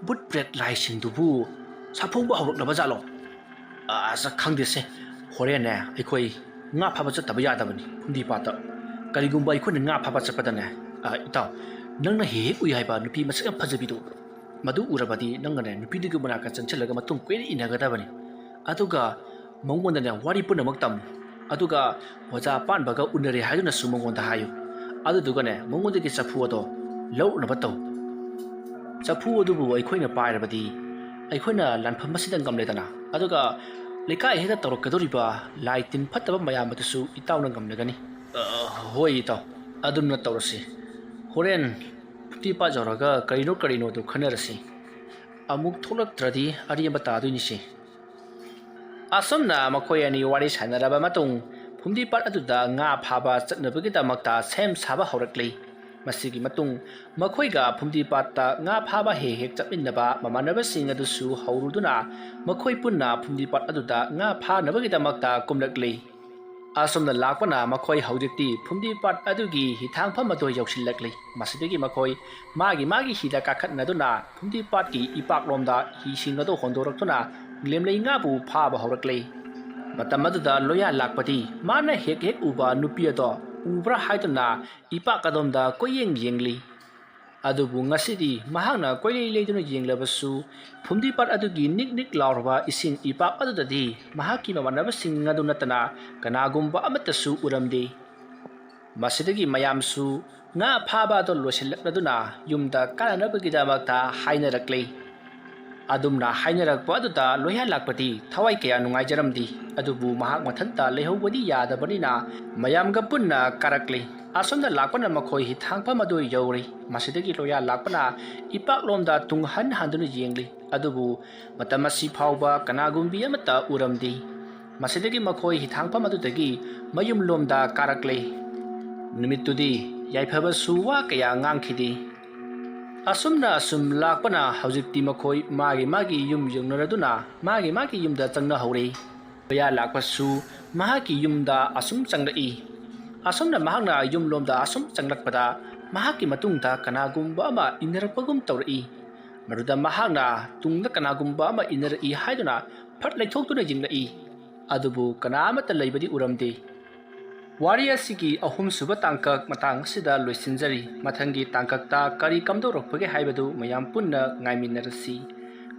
ꯕꯨꯠ ꯄ꯭ꯔꯦꯠ ꯂꯥꯏꯁꯤꯡꯗꯨꯕꯨ ꯁꯥꯐꯣꯡꯕ ꯍꯧꯔꯛꯂꯕ ꯖꯥꯠꯂꯣ? ꯑꯁ, ꯈꯪꯗꯦꯁꯦ, ꯍꯣꯔꯦꯟꯅꯦ ꯑꯩꯈꯣꯏ ꯉꯥ ꯐꯥꯕ ꯆꯠꯇꯕ ꯌꯥꯗꯕꯅꯤ ꯐꯨꯝꯗꯤ ꯄꯥꯠꯇ꯫ ꯀꯔꯤꯒꯨꯝꯕ ꯑꯩꯈꯣꯏꯅ ꯉꯥ ꯐꯥꯕ ꯆꯠꯄꯗꯅꯦ, ꯑ, ꯏꯇꯥꯎ, ꯅꯪꯅ ꯍꯦꯛ ꯍꯦꯛ ꯎꯏ ꯍꯥꯏꯕ ꯅꯨꯄꯤ ꯃꯁꯛ ꯌꯥꯝ ꯐꯖꯕꯤꯗꯣ, ꯃꯗꯨ ꯎꯔꯕꯗꯤ ꯅꯪꯅꯅꯦ ꯅꯨꯄꯤꯗꯨꯒꯤ ꯃꯅꯥꯛꯇ ꯆꯪꯁꯤꯜꯂꯒ ꯃꯇꯨꯡ ꯀꯨꯏꯅ ꯏꯟꯅꯒꯗꯕꯅꯤ꯫ ꯑꯗꯨꯒ ꯃꯉꯣꯟꯗꯅꯦ ꯋꯥꯔꯤ ꯄꯨꯝꯅꯃꯛ ꯇꯝꯃꯨ꯫ ꯑꯗꯨꯒ ꯑꯣꯖꯥ ꯄꯥꯟꯕꯒ ꯎꯅꯔꯦ ꯍꯥꯏꯗꯨꯅꯁꯨ ꯃꯉꯣꯟꯗ ꯍꯥꯏꯌꯨ꯫ ꯑꯗꯨꯗꯨꯒꯅꯦ ꯃꯉꯣꯟꯗꯒꯤ ꯆꯐꯨ ꯑꯗꯣ ꯂꯧꯔꯛꯅꯕ ꯇꯧ꯫ ꯆꯐꯨ ꯑꯗꯨꯕꯨ ꯑꯩꯈꯣꯏꯅ ꯄꯥꯏꯔꯕꯗꯤ ꯑꯩꯈꯣꯏꯅ ꯂꯥꯟꯐꯝ ꯑꯁꯤꯗ ꯉꯝꯂꯦꯗꯅ꯫ ꯑꯗꯨꯒ ꯂꯩꯀꯥꯏ ꯍꯦꯛꯇ ꯇꯧꯔꯛꯀꯗꯧꯔꯤꯕ ꯂꯥꯏ ꯇꯤꯟ ꯐꯠꯇꯕ ꯃꯌꯥꯝ ꯑꯗꯨꯁꯨ ꯏꯇꯥꯎꯅ ꯉꯝꯂꯒꯅꯤ꯫ ꯑ, ꯍꯣꯏ ꯏꯇꯥꯎ, ꯑꯗꯨꯝꯅ ꯇꯧꯔꯁꯤ꯫ ꯍꯣꯔꯦꯟ ꯐꯨꯝꯗꯤ ꯄꯥꯠ ꯌꯧꯔꯒ ꯀꯔꯤꯅꯣ ꯀꯔꯤꯅꯣꯗꯨ ꯈꯟꯅꯔꯁꯤ꯫ ꯑꯃꯨꯛ ꯊꯣꯛꯂꯛꯇ꯭ꯔꯗꯤ ꯑꯔꯦꯝꯕ ꯇꯥꯗꯣꯏꯅꯤꯁꯦ꯫ ꯑꯁꯨꯝꯅ ꯃꯈꯣꯏ ꯑꯅꯤ ꯋꯥꯔꯤ ꯁꯥꯟꯅꯔꯕ ꯃꯇꯨꯡ ꯐꯨꯝꯗꯤ ꯄꯥꯠ ꯑꯗꯨꯗ ꯉꯥ ꯐꯥꯕ ꯆꯠꯅꯕꯒꯤꯗꯃꯛꯇ ꯁꯦꯝ ꯁꯥꯕ ꯍꯧꯔꯛꯂꯤ꯫ ꯃꯁꯤꯒꯤ ꯃꯇꯨꯡ ꯃꯈꯣꯏꯒ ꯐꯨꯝꯗꯤ ꯄꯥꯠꯇ ꯉꯥ ꯐꯥꯕ ꯍꯦꯛ ꯍꯦꯛ ꯆꯠꯃꯤꯟꯅꯕ ꯃꯃꯥꯟꯅꯕꯁꯤꯡ ꯑꯗꯨꯁꯨ ꯍꯧꯔꯨꯗꯨꯅ ꯃꯈꯣꯏ ꯄꯨꯟꯅ ꯐꯨꯝꯗꯤ ꯄꯥꯠ ꯑꯗꯨꯗ ꯉꯥ ꯐꯥꯅꯕꯒꯤꯗꯃꯛꯇ ꯀꯨꯝꯂꯛꯂꯤ꯫ ꯑꯁꯨꯝꯅ ꯂꯥꯛꯄꯅ ꯃꯈꯣꯏ ꯍꯧꯖꯤꯛꯇꯤ ꯐꯨꯝꯗꯤ ꯄꯥꯠ ꯑꯗꯨꯒꯤ ꯍꯤꯊꯥꯡꯐꯝ ꯑꯗꯨ ꯌꯧꯁꯤꯜꯂꯛꯂꯤ꯫ ꯃꯁꯤꯗꯒꯤ ꯃꯈꯣꯏ ꯃꯥꯒꯤ ꯃꯥꯒꯤ ꯍꯤꯗ ꯀꯥꯈꯠꯅꯗꯨꯅ ꯐꯨꯝꯗꯤ ꯄꯥꯠꯀꯤ ꯏꯄꯥꯛꯂꯣꯝꯗ ꯍꯤꯁꯤꯡ ꯑꯗꯨ ꯍꯣꯟꯗꯣꯔꯛꯇꯨꯅ ꯂꯦꯝꯂꯩ ꯉꯥꯕꯨ ꯐꯥꯕ ꯍꯧꯔꯛꯂꯤ꯫ ꯃꯇꯝ ꯑꯗꯨꯗ ꯂꯣꯌꯥ ꯂꯥꯛꯄꯗꯤ ꯃꯥꯅ ꯍꯦꯛ ꯍꯦꯛ ꯎꯕ ꯅꯨꯄꯤ ꯑꯗꯣ ꯎꯕ꯭ꯔꯥ ꯍꯥꯏꯗꯨꯅ ꯏꯄꯥꯛ ꯑꯗꯣꯝꯗ ꯀꯣꯏꯌꯦꯡ ꯌꯦꯡꯂꯤ꯫ ꯑꯗꯨꯕꯨ ꯉꯁꯤꯗꯤ ꯃꯍꯥꯛꯅ ꯀꯣꯏꯂꯩ ꯂꯩꯗꯨꯅ ꯌꯦꯡꯂꯕꯁꯨ ꯐꯨꯝꯗꯤ ꯄꯥꯠ ꯑꯗꯨꯒꯤ ꯅꯤꯛ ꯅꯤꯛ ꯂꯥꯎꯔꯕ ꯏꯁꯤꯡ ꯏꯄꯥꯛ ꯑꯗꯨꯗꯗꯤ ꯃꯍꯥꯛꯀꯤ ꯃꯃꯥꯟꯅꯕꯁꯤꯡ ꯑꯗꯨ ꯅꯠꯇꯅ ꯀꯅꯥꯒꯨꯝꯕ ꯑꯃꯠꯇꯁꯨ ꯎꯔꯝꯗꯦ꯫ ꯃꯁꯤꯗꯒꯤ ꯃꯌꯥꯝꯁꯨ ꯉꯥ ꯐꯥꯕ ꯑꯗꯨ ꯂꯣꯏꯁꯤꯜꯂꯛꯂꯗꯨꯅ ꯌꯨꯝꯗ ꯀꯥꯅꯅꯕꯒꯤꯗꯃꯛꯇ ꯍꯥꯏꯅꯔꯛꯂꯤ꯫ ꯑꯗꯨꯝꯅ ꯍꯥꯏꯅꯔꯛꯄ ꯑꯗꯨꯗ ꯂꯣꯌꯥ ꯂꯥꯛꯄꯗꯤ ꯊꯋꯥꯏ ꯀꯌꯥ ꯅꯨꯡꯉꯥꯏꯖꯔꯝꯗꯦ꯫ ꯑꯗꯨꯕꯨ ꯃꯍꯥꯛ ꯃꯊꯟꯇ ꯂꯩꯍꯧꯕꯗꯤ ꯌꯥꯗꯕꯅꯤꯅ ꯃꯌꯥꯝꯒ ꯄꯨꯟꯅ ꯀꯥꯔꯛꯂꯤ꯫ ꯑꯁꯣꯝꯗ ꯂꯥꯛꯄꯅ ꯃꯈꯣꯏ ꯍꯤꯊꯥꯡꯐꯝ ꯑꯗꯨ ꯌꯧꯔꯤ꯫ ꯃꯁꯤꯗꯒꯤ ꯂꯣꯌꯥ ꯂꯥꯛꯄꯅ ꯏꯄꯥꯛꯂꯣꯝꯗ ꯇꯨꯡ ꯍꯟ ꯍꯟꯗꯨꯅ ꯌꯦꯡꯂꯤ꯫ ꯑꯗꯨꯕꯨ ꯃꯇꯝ ꯑꯁꯤ ꯐꯥꯎꯕ ꯀꯅꯥꯒꯨꯝꯕꯤ ꯑꯃꯠꯇ ꯎꯔꯝꯗꯦ꯫ ꯃꯁꯤꯗꯒꯤ ꯃꯈꯣꯏ ꯍꯤꯊꯥꯡꯐꯝ ꯑꯗꯨꯗꯒꯤ ꯃꯌꯨꯝꯂꯣꯝꯗ ꯀꯥꯔꯛꯂꯦ꯫ ꯅꯨꯃꯤꯠꯇꯨꯗꯤ ꯌꯥꯏꯐꯕꯁꯨ ꯋꯥ ꯀꯌꯥ ꯉꯥꯡꯈꯤꯗꯦ꯫ ꯑꯁꯨꯝꯅ ꯑꯁꯨꯝ ꯂꯥꯛꯄꯅ ꯍꯧꯖꯤꯛꯇꯤ ꯃꯈꯣꯏ ꯃꯥꯒꯤ ꯃꯥꯒꯤ ꯌꯨꯝ ꯌꯧꯅꯔꯗꯨꯅ ꯃꯥꯒꯤ ꯃꯥꯒꯤ ꯌꯨꯝꯗ ꯆꯪꯅꯍꯧꯔꯦ꯫ ꯂꯣꯌꯥ ꯂꯥꯛꯄꯁꯨ ꯃꯍꯥꯛꯀꯤ ꯌꯨꯝꯗ ꯑꯁꯨꯝ ꯆꯪꯂꯛꯏ꯫ ꯑꯁꯨꯝꯅ ꯃꯍꯥꯛꯅ ꯌꯨꯝꯂꯣꯝꯗ ꯑꯁꯨꯝ ꯆꯪꯂꯛꯄꯗ ꯃꯍꯥꯛꯀꯤ ꯃꯇꯨꯡꯗ ꯀꯅꯥꯒꯨꯝꯕ ꯑꯃ ꯏꯟꯅꯔꯛꯄꯒꯨꯝ ꯇꯧꯔꯛꯏ꯫ ꯃꯗꯨꯗ ꯃꯍꯥꯛꯅ ꯇꯨꯡꯗ ꯀꯅꯥꯒꯨꯝꯕ ꯑꯃ ꯏꯟꯅꯔꯛꯏ ꯍꯥꯏꯗꯨꯅ ꯐꯠ ꯂꯩꯊꯣꯛꯇꯨꯅ ꯌꯦꯡꯂꯛꯏ꯫ ꯑꯗꯨꯕꯨ ꯀꯅꯥ ꯑꯃꯠꯇ ꯂꯩꯕꯗꯤ ꯎꯔꯝꯗꯦ꯫ ꯋꯥꯔꯤ ꯑꯁꯤꯒꯤ ꯑꯍꯨꯝꯁꯨꯕ ꯇꯥꯡꯀꯛ ꯃꯇꯥꯡ ꯑꯁꯤꯗ ꯂꯣꯏꯁꯤꯟꯖꯔꯤ꯫ ꯃꯊꯪꯒꯤ ꯇꯥꯡꯀꯛꯇ ꯀꯔꯤ ꯀꯝꯗꯧꯔꯛꯄꯒꯦ ꯍꯥꯏꯕꯗꯨ ꯃꯌꯥꯝ ꯄꯨꯟꯅ ꯉꯥꯏꯃꯤꯟꯅꯔꯁꯤ꯫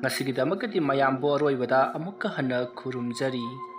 ꯉꯁꯤꯒꯤꯗꯃꯛꯇꯗꯤ ꯃꯌꯥꯝꯕꯨ ꯑꯔꯣꯏꯕꯗ ꯑꯃꯨꯛꯀ ꯍꯟꯅ ꯈꯨꯔꯨꯝꯖꯔꯤ꯫